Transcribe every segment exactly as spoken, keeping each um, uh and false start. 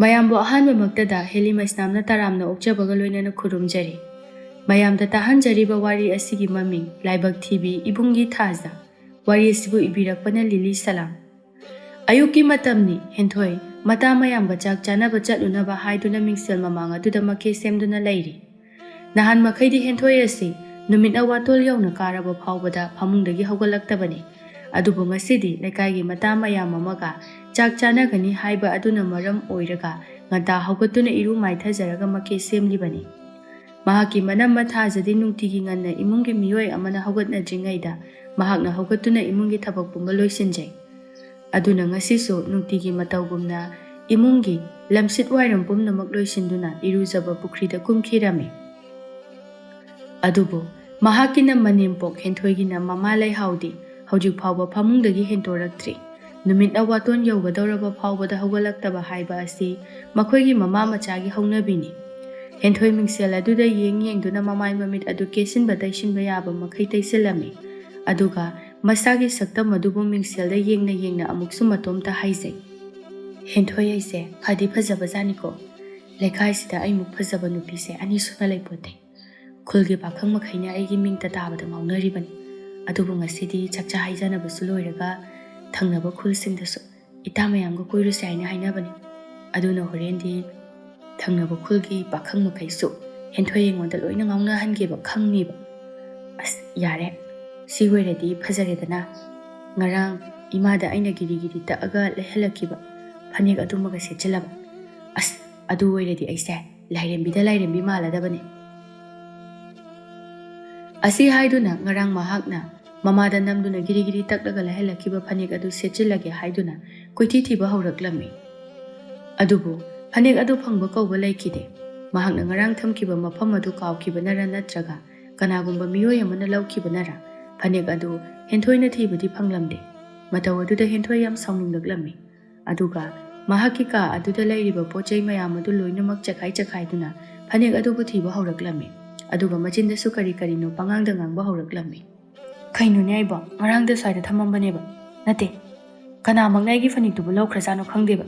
ꯃꯌꯥꯝꯕꯨ ꯑꯍꯥꯟꯕꯃꯛꯇꯗ ꯍꯦꯂꯤ ꯃꯩꯁꯅꯥꯝꯅ ꯇꯔꯥꯝꯅ ꯑꯣꯛꯆꯕꯒ ꯂꯣꯏꯅꯅ ꯈꯨꯔꯨꯝꯖꯔꯤ꯫ ꯃꯌꯥꯝꯗ ꯇꯥꯍꯟꯖꯔꯤꯕ ꯋꯥꯔꯤ ꯑꯁꯤꯒꯤ ꯃꯃꯤꯡ ꯂꯥꯏꯕꯛ ꯊꯤꯕꯤ ꯏꯕꯨꯡꯒꯤ ꯊꯥꯖ꯫ ꯋꯥꯔꯤ ꯑꯁꯤꯕꯨ ꯏꯕꯤꯔꯛꯄꯅ ꯂꯤꯂꯤ ꯁꯂꯥꯝ꯫ ꯑꯌꯨꯛꯀꯤ ꯃꯇꯝꯅꯤ꯫ ꯍꯦꯟꯊꯣꯏ ꯃꯇꯥ ꯃꯌꯥꯝꯒ ꯆꯥꯛ ꯆꯥꯅꯕ ꯆꯠꯂꯨꯅꯕ ꯍꯥꯏꯗꯨꯅ ꯃꯤꯡꯁꯦꯜ ꯃꯃꯥꯡ ꯑꯗꯨꯗ ꯃꯀꯦ ꯁꯦꯝꯗꯨꯅ ꯂꯩꯔꯤ꯫ ꯅꯍꯥꯟ ꯃꯈꯩꯗꯤ ꯍꯦꯟꯊꯣꯏ ꯑꯁꯤ ꯅꯨꯃꯤꯠꯅ ꯋꯥꯇꯣꯜ ꯌꯧꯅ ꯀꯥꯔꯕ ꯐꯥꯎꯕꯗ ꯐꯃꯨꯡꯗꯒꯤ ꯍꯧꯒꯠꯂꯛꯇꯕꯅꯤ꯫ ꯑꯗꯨꯕꯨ ꯉꯁꯤꯗꯤ ꯂꯩꯀꯥꯏꯒꯤ ꯃꯇꯥ ꯃꯌꯥꯝ ꯑꯃꯒ ꯆꯥꯛ ꯆꯥꯅꯒꯅꯤ ꯍꯥꯏꯕ ꯑꯗꯨꯅ ꯃꯔꯝ ꯑꯣꯏꯔꯒ ꯉꯟꯇꯥ ꯍꯧꯒꯠꯇꯨꯅ ꯏꯔꯨ ꯃꯥꯏꯊꯖꯔꯒ ꯃꯀꯦ ꯁꯦꯝꯂꯤꯕꯅꯤ꯫ ꯃꯍꯥꯛꯀꯤ ꯃꯅꯝ ꯃꯊꯥꯖꯗꯤ ꯅꯨꯡꯇꯤꯒꯤ ꯉꯟꯅ ꯏꯃꯨꯡꯒꯤ ꯃꯤꯑꯣꯏ ꯑꯃꯅ ꯍꯧꯒꯠꯅꯗ꯭ꯔꯤꯉꯩꯗ ꯃꯍꯥꯛꯅ ꯍꯧꯒꯠꯇꯨꯅ ꯏꯃꯨꯡꯒꯤ ꯊꯕꯛ ꯄꯨꯝꯕ ꯂꯣꯏꯁꯤꯟꯖꯩ꯫ ꯑꯗꯨꯅ ꯉꯁꯤꯁꯨ ꯅꯨꯡꯇꯤꯒꯤ ꯃꯇꯧꯒꯨꯝꯅ ꯏꯃꯨꯡꯒꯤ ꯂꯝꯁꯤꯠ ꯋꯥꯏꯔꯝ ꯄꯨꯝꯅꯃꯛ ꯂꯣꯏꯁꯤꯟꯗꯨꯅ ꯏꯔꯨꯖꯕ ꯄꯨꯈ꯭ꯔꯤꯗ ꯀꯨꯝꯈꯤꯔꯝꯃꯤ꯫ ꯑꯗꯨꯕꯨ ꯃꯍꯥꯛꯀꯤꯅ ꯃꯅꯦꯝꯄꯣꯛ ꯍꯦꯟꯊꯣꯏꯒꯤꯅ ꯃꯃꯥ ꯂꯩꯍꯥꯎꯗꯤ ꯍꯧꯖꯤꯛ ꯐꯥꯎꯕ ꯐꯃꯨꯡꯗꯒꯤ ꯍꯦꯟꯇꯣꯔꯛꯇ꯭ꯔꯤ꯫ ꯅꯨꯃꯤꯠꯅ ꯋꯥꯇꯣꯟ ꯌꯧꯒꯗꯧꯔꯕ ꯐꯥꯎꯕꯗ ꯍꯧꯒꯠꯂꯛꯇꯕ ꯍꯥꯏꯕ ꯑꯁꯤ ꯃꯈꯣꯏꯒꯤ ꯃꯃꯥ ꯃꯆꯥꯒꯤ ꯍꯧꯅꯕꯤꯅꯤ꯫ ꯍꯦꯟꯊꯣꯏ ꯃꯤꯡꯁꯦꯜ ꯑꯗꯨꯗ ꯌꯦꯡ ꯌꯦꯡꯗꯨꯅ ꯃꯃꯥꯏ ꯃꯃꯤꯠ ꯑꯗꯨ ꯀꯦꯁꯤꯟꯕ ꯇꯩꯁꯤꯟꯕ ꯌꯥꯕ ꯃꯈꯩ ꯇꯩꯁꯤꯜꯂꯝꯃꯤ꯫ ꯑꯗꯨꯒ ꯃꯁꯥꯒꯤ ꯁꯛꯇꯝ ꯑꯗꯨꯕꯨ ꯃꯤꯡꯁꯦꯜꯗ ꯌꯦꯡꯅ ꯌꯦꯡꯅ ꯑꯃꯨꯛꯁꯨ ꯃꯇꯣꯝꯇ ꯍꯥꯏꯖꯩ, "ꯍꯦꯟꯊꯣꯏ ꯑꯩꯁꯦ ꯐꯗꯤ ꯐꯖꯕꯖꯥꯠꯅꯤꯀꯣ꯫ ꯂꯩꯀꯥꯏꯁꯤꯗ ꯑꯩꯃꯨꯛ ꯐꯖꯕ ꯅꯨꯄꯤꯁꯦ ꯑꯅꯤꯁꯨꯅ ꯂꯩꯄꯣꯟꯇꯦ꯫ ꯈꯨꯜꯒꯤ ꯄꯥꯈꯪ ꯃꯈꯩꯅ ꯑꯩꯒꯤ ꯃꯤꯡ ꯇꯇꯥꯕꯗ ꯉꯥꯎꯅꯔꯤꯕꯅꯤ꯫ ꯑꯗꯨꯕꯨ ꯉꯁꯤꯗꯤ ꯆꯥꯛꯆꯥ ꯍꯩꯖꯥꯅꯕꯁꯨ ꯂꯣꯏꯔꯒ ꯊꯪꯅꯕ ꯈꯨꯜꯁꯤꯡꯗꯁꯨ ꯏꯇꯥ ꯃꯌꯥꯝꯒ ꯀꯣꯏꯔꯨꯁꯦ ꯍꯥꯏꯅ ꯍꯥꯏꯅꯕꯅꯤ꯫ ꯑꯗꯨꯅ ꯍꯣꯔꯦꯟꯗꯤ ꯊꯪꯅꯕ ꯈꯨꯜꯒꯤ ꯄꯥꯈꯪ ꯃꯈꯩꯁꯨ ꯍꯦꯟꯊꯣꯏ ꯑꯩꯉꯣꯟꯗ ꯂꯣꯏꯅ ꯉꯥꯎꯅꯍꯟꯒꯦꯕ ꯈꯪꯅꯦꯕ꯫ ꯑꯁ, ꯌꯥꯔꯦ, ꯁꯤ ꯑꯣꯏꯔꯗꯤ ꯐꯖꯔꯦꯗꯅ꯫ ꯉꯔꯥꯡ ꯏꯃꯥꯗ ꯑꯩꯅ ꯒꯤꯔꯤ ꯒꯤꯔꯤ ꯇꯛꯑꯒ ꯂꯩꯍꯜꯂꯛꯈꯤꯕ ꯐꯅꯦꯛ ꯑꯗꯨꯃꯒ ꯁꯦꯠꯆꯤꯜꯂꯕ꯫ ꯑꯁ, ꯑꯗꯨ ꯑꯣꯏꯔꯗꯤ ꯑꯩꯁꯦ ꯂꯥꯏꯔꯦꯝꯕꯤꯗ ꯂꯥꯏꯔꯦꯝꯕꯤ ꯃꯥꯜꯂꯗꯕꯅꯦ꯫" ꯑꯁꯤ ꯍꯥꯏꯗꯨꯅ ꯉꯔꯥꯡ ꯃꯍꯥꯛꯅ ꯃꯃꯥꯗ ꯅꯝꯗꯨꯅ ꯒꯤꯔꯤ ꯒꯤꯔꯤ ꯇꯛꯂꯒ ꯂꯩꯍꯜꯂꯛꯈꯤꯕ ꯐꯅꯦꯛ ꯑꯗꯨ ꯁꯦꯠꯆꯤꯜꯂꯒꯦ ꯍꯥꯏꯗꯨꯅ ꯀꯣꯏꯊꯤ ꯊꯤꯕ ꯍꯧꯔꯛꯂꯝꯃꯤ꯫ ꯑꯗꯨꯕꯨ ꯐꯅꯦꯛ ꯑꯗꯨ ꯐꯪꯕ ꯀꯧꯕ ꯂꯩꯈꯤꯗꯦ꯫ ꯃꯍꯥꯛꯅ ꯉꯔꯥꯡ ꯊꯝꯈꯤꯕ ꯃꯐꯝ ꯑꯗꯨ ꯀꯥꯎꯈꯤꯕꯅꯔ ꯅꯠꯇ꯭ꯔꯒ ꯀꯅꯥꯒꯨꯝꯕ ꯃꯤꯑꯣꯏ ꯑꯃꯅ ꯂꯧꯈꯤꯕꯅꯔ ꯐꯅꯦꯛ ꯑꯗꯨ ꯍꯦꯟꯊꯣꯏꯅ ꯊꯤꯕꯗꯤ ꯐꯪꯂꯝꯗꯦ꯫ ꯃꯇꯧ ꯑꯗꯨꯗ ꯍꯦꯟꯊꯣꯏ ꯌꯥꯝ ꯁꯥꯎꯅꯤꯡꯂꯛꯂꯝꯃꯤ꯫ ꯑꯗꯨꯒ ꯃꯍꯥꯛꯀꯤ ꯀꯥ ꯑꯗꯨꯗ ꯂꯩꯔꯤꯕ ꯄꯣꯠ ꯆꯩ ꯃꯌꯥꯝ ꯑꯗꯨ ꯂꯣꯏꯅꯃꯛ ꯆꯈꯥꯏ ꯆꯈꯥꯏꯗꯨꯅ ꯐꯅꯦꯛ ꯑꯗꯨꯕꯨ ꯊꯤꯕ ꯍꯧꯔꯛꯂꯝꯃꯤ꯫ ꯑꯗꯨꯒ ꯃꯆꯤꯟꯗꯁꯨ ꯀꯔꯤ ꯀꯔꯤꯅꯣ ꯄꯉꯥꯡꯗ ꯉꯥꯡꯕ ꯍꯧꯔꯛꯂꯝꯃꯤ꯫ "ꯀꯩꯅꯣꯅꯦ ꯑꯩꯕꯣ? ꯉꯔꯥꯡꯗ ꯁ꯭ꯋꯥꯏꯗ ꯊꯝꯃꯝꯕꯅꯦꯕ꯫ ꯅꯠꯇꯦ, ꯀꯅꯥꯃꯛꯅ ꯑꯩꯒꯤ ꯐꯅꯦꯛꯇꯨꯕꯨ ꯂꯧꯈ꯭ꯔꯖꯥꯠꯅꯣ ꯈꯪꯗꯦꯕ꯫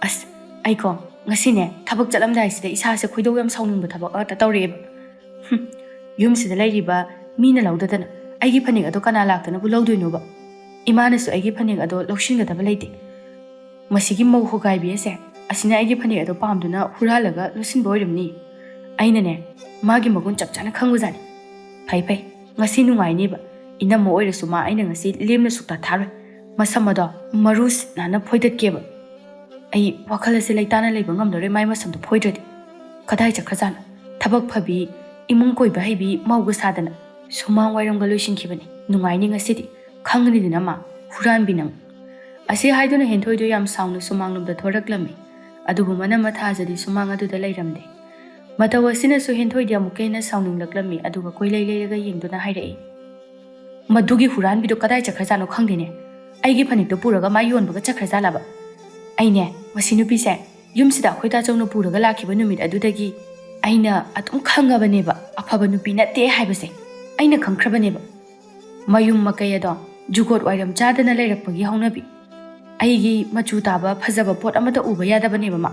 ꯑꯁ, ꯑꯩꯀꯣ ꯉꯁꯤꯅꯦ, ꯊꯕꯛ ꯆꯠꯂꯝꯗꯥꯏꯁꯤꯗ ꯏꯁꯥꯁꯦ ꯈꯣꯏꯗꯧ ꯌꯥꯝ ꯁꯥꯎꯅꯤꯡꯕ ꯊꯕꯛ ꯉꯥꯛꯇ ꯇꯧꯔꯛꯑꯦꯕ꯫ ꯍꯨꯝ, ꯌꯨꯝꯁꯤꯗ ꯂꯩꯔꯤꯕ ꯃꯤꯅ ꯂꯧꯗꯗꯅ ꯑꯩꯒꯤ ꯐꯅꯦꯛ ꯑꯗꯣ ꯀꯅꯥ ꯂꯥꯛꯇꯅꯕꯨ ꯂꯧꯗꯣꯏꯅꯣꯕ? ꯏꯃꯥꯅꯁꯨ ꯑꯩꯒꯤ ꯐꯅꯦꯛ ꯑꯗꯣ ꯂꯧꯁꯤꯟꯒꯗꯕ ꯂꯩꯇꯦ꯫ ꯃꯁꯤꯒꯤ ꯃꯧ ꯍꯣꯒꯥꯏꯕꯤ ꯑꯁꯦ, ꯑꯁꯤꯅ ꯑꯩꯒꯤ ꯐꯅꯦꯛ ꯑꯗꯣ ꯄꯥꯝꯗꯨꯅ ꯍꯨꯔꯥꯜꯂꯒ ꯂꯣꯠꯁꯤꯟꯕ ꯑꯣꯏꯔꯝꯅꯤ꯫ ꯑꯩꯅꯅꯦ, ꯃꯥꯒꯤ ꯃꯒꯨꯟ ꯆꯞ ꯆꯥꯅ ꯈꯪꯕꯖꯥꯠꯅꯤ꯫ ꯐꯩ ꯐꯩ, ꯉꯁꯤ ꯅꯨꯡꯉꯥꯏꯅꯤꯕ꯫ ꯏꯅꯝꯃ ꯑꯣꯏꯔꯁꯨ ꯃꯥ ꯑꯩꯅ ꯉꯁꯤ ꯂꯦꯝꯅ ꯁꯨꯛꯇꯥ ꯊꯥꯔꯣꯏ꯫ ꯃꯁꯝ ꯑꯗꯣ ꯃꯔꯨ ꯁꯤꯠ ꯅꯥꯟꯅ ꯐꯣꯏꯗꯠꯀꯦꯕ꯫ ꯑꯩ ꯋꯥꯈꯜ ꯑꯁꯦ ꯂꯩꯇꯥꯅ ꯂꯩꯕ ꯉꯝꯂꯔꯣꯏ ꯃꯥꯏ ꯃꯁꯝꯗꯣ ꯐꯣꯏꯗ꯭ꯔꯗꯤ꯫ ꯀꯗꯥꯏ ꯆꯠꯈ꯭ꯔꯖꯥꯠꯅꯣ? ꯊꯕꯛ ꯐꯕꯤ, ꯏꯃꯨꯡ ꯀꯣꯏꯕ ꯍꯩꯕꯤ ꯃꯧꯒ ꯁꯥꯗꯅ ꯁꯨꯃꯥꯡ ꯋꯥꯏꯔꯝꯒ ꯂꯣꯏꯁꯤꯟꯈꯤꯕꯅꯤ꯫ ꯅꯨꯡꯉꯥꯏꯅꯤ ꯉꯁꯤꯗꯤ꯫ ꯈꯪꯒꯅꯤꯗꯅ ꯃꯥ, ꯍꯨꯔꯥꯟꯕꯤ ꯅꯪ꯫ ꯑꯁꯤ ꯍꯥꯏꯗꯨꯅ ꯍꯦꯟꯊꯣꯏꯗꯨ ꯌꯥꯝ ꯁꯥꯎꯅ ꯁꯨꯃꯥꯡꯂꯣꯝꯗ ꯊꯣꯔꯛꯂꯝꯃꯤ꯫ ꯑꯗꯨꯕꯨ ꯃꯅꯝꯃ ꯊꯥꯖꯗꯤ ꯁꯨꯃꯥꯡ ꯑꯗꯨꯗ ꯂꯩꯔꯝꯗꯦ꯫ ꯃꯇꯧ ꯑꯁꯤꯅꯁꯨ ꯍꯦꯟꯊꯣꯏꯗꯤ ꯑꯃꯨꯛꯀ ꯍꯦꯟꯅ ꯁꯥꯎꯅꯤꯡꯂꯛꯂꯝꯃꯤ, ꯑꯗꯨꯒ ꯀꯣꯏꯂꯩ ꯂꯩꯔꯒ ꯌꯦꯡꯗꯨꯅ ꯍꯥꯏꯔꯛꯏ, "ꯃꯗꯨꯒꯤ ꯍꯨꯔꯥꯟꯕꯤꯗꯣ ꯀꯗꯥꯏ ꯆꯠꯈ꯭ꯔꯖꯥꯠꯅꯣ ꯈꯪꯗꯦꯅꯦ꯫ ꯑꯩꯒꯤ ꯐꯅꯦꯛꯇꯣ ꯄꯨꯔꯒ ꯃꯥ ꯌꯣꯟꯕꯒ ꯆꯠꯈ꯭ꯔꯖꯥꯠꯂꯕ? ꯑꯩꯅꯦ, ꯃꯁꯤ ꯅꯨꯄꯤꯁꯦ ꯌꯨꯝꯁꯤꯗ ꯑꯩꯈꯣꯏ ꯇꯥꯆꯧꯅ ꯄꯨꯔꯒ ꯂꯥꯛꯈꯤꯕ ꯅꯨꯃꯤꯠ ꯑꯗꯨꯗꯒꯤ ꯑꯩꯅ ꯑꯗꯨꯝ ꯈꯪꯉꯕꯅꯦꯕ, ꯑꯐꯕ ꯅꯨꯄꯤ ꯅꯠꯇꯦ ꯍꯥꯏꯕꯁꯦ꯫ ꯑꯩꯅ ꯈꯪꯈ꯭ꯔꯕꯅꯦꯕ꯫ ꯃꯌꯨꯝ ꯃꯀꯩ ꯑꯗꯣ ꯖꯨꯒꯣꯠ ꯋꯥꯏꯔꯝ ꯆꯥꯗꯅ ꯂꯩꯔꯛꯄꯒꯤ ꯍꯧꯅꯕꯤ꯫ ꯑꯩꯒꯤ ꯃꯆꯨ ꯇꯥꯕ ꯐꯖꯕ ꯄꯣꯠ ꯑꯃꯠꯇ ꯎꯕ ꯌꯥꯗꯕꯅꯦꯕ ꯃꯥ"꯫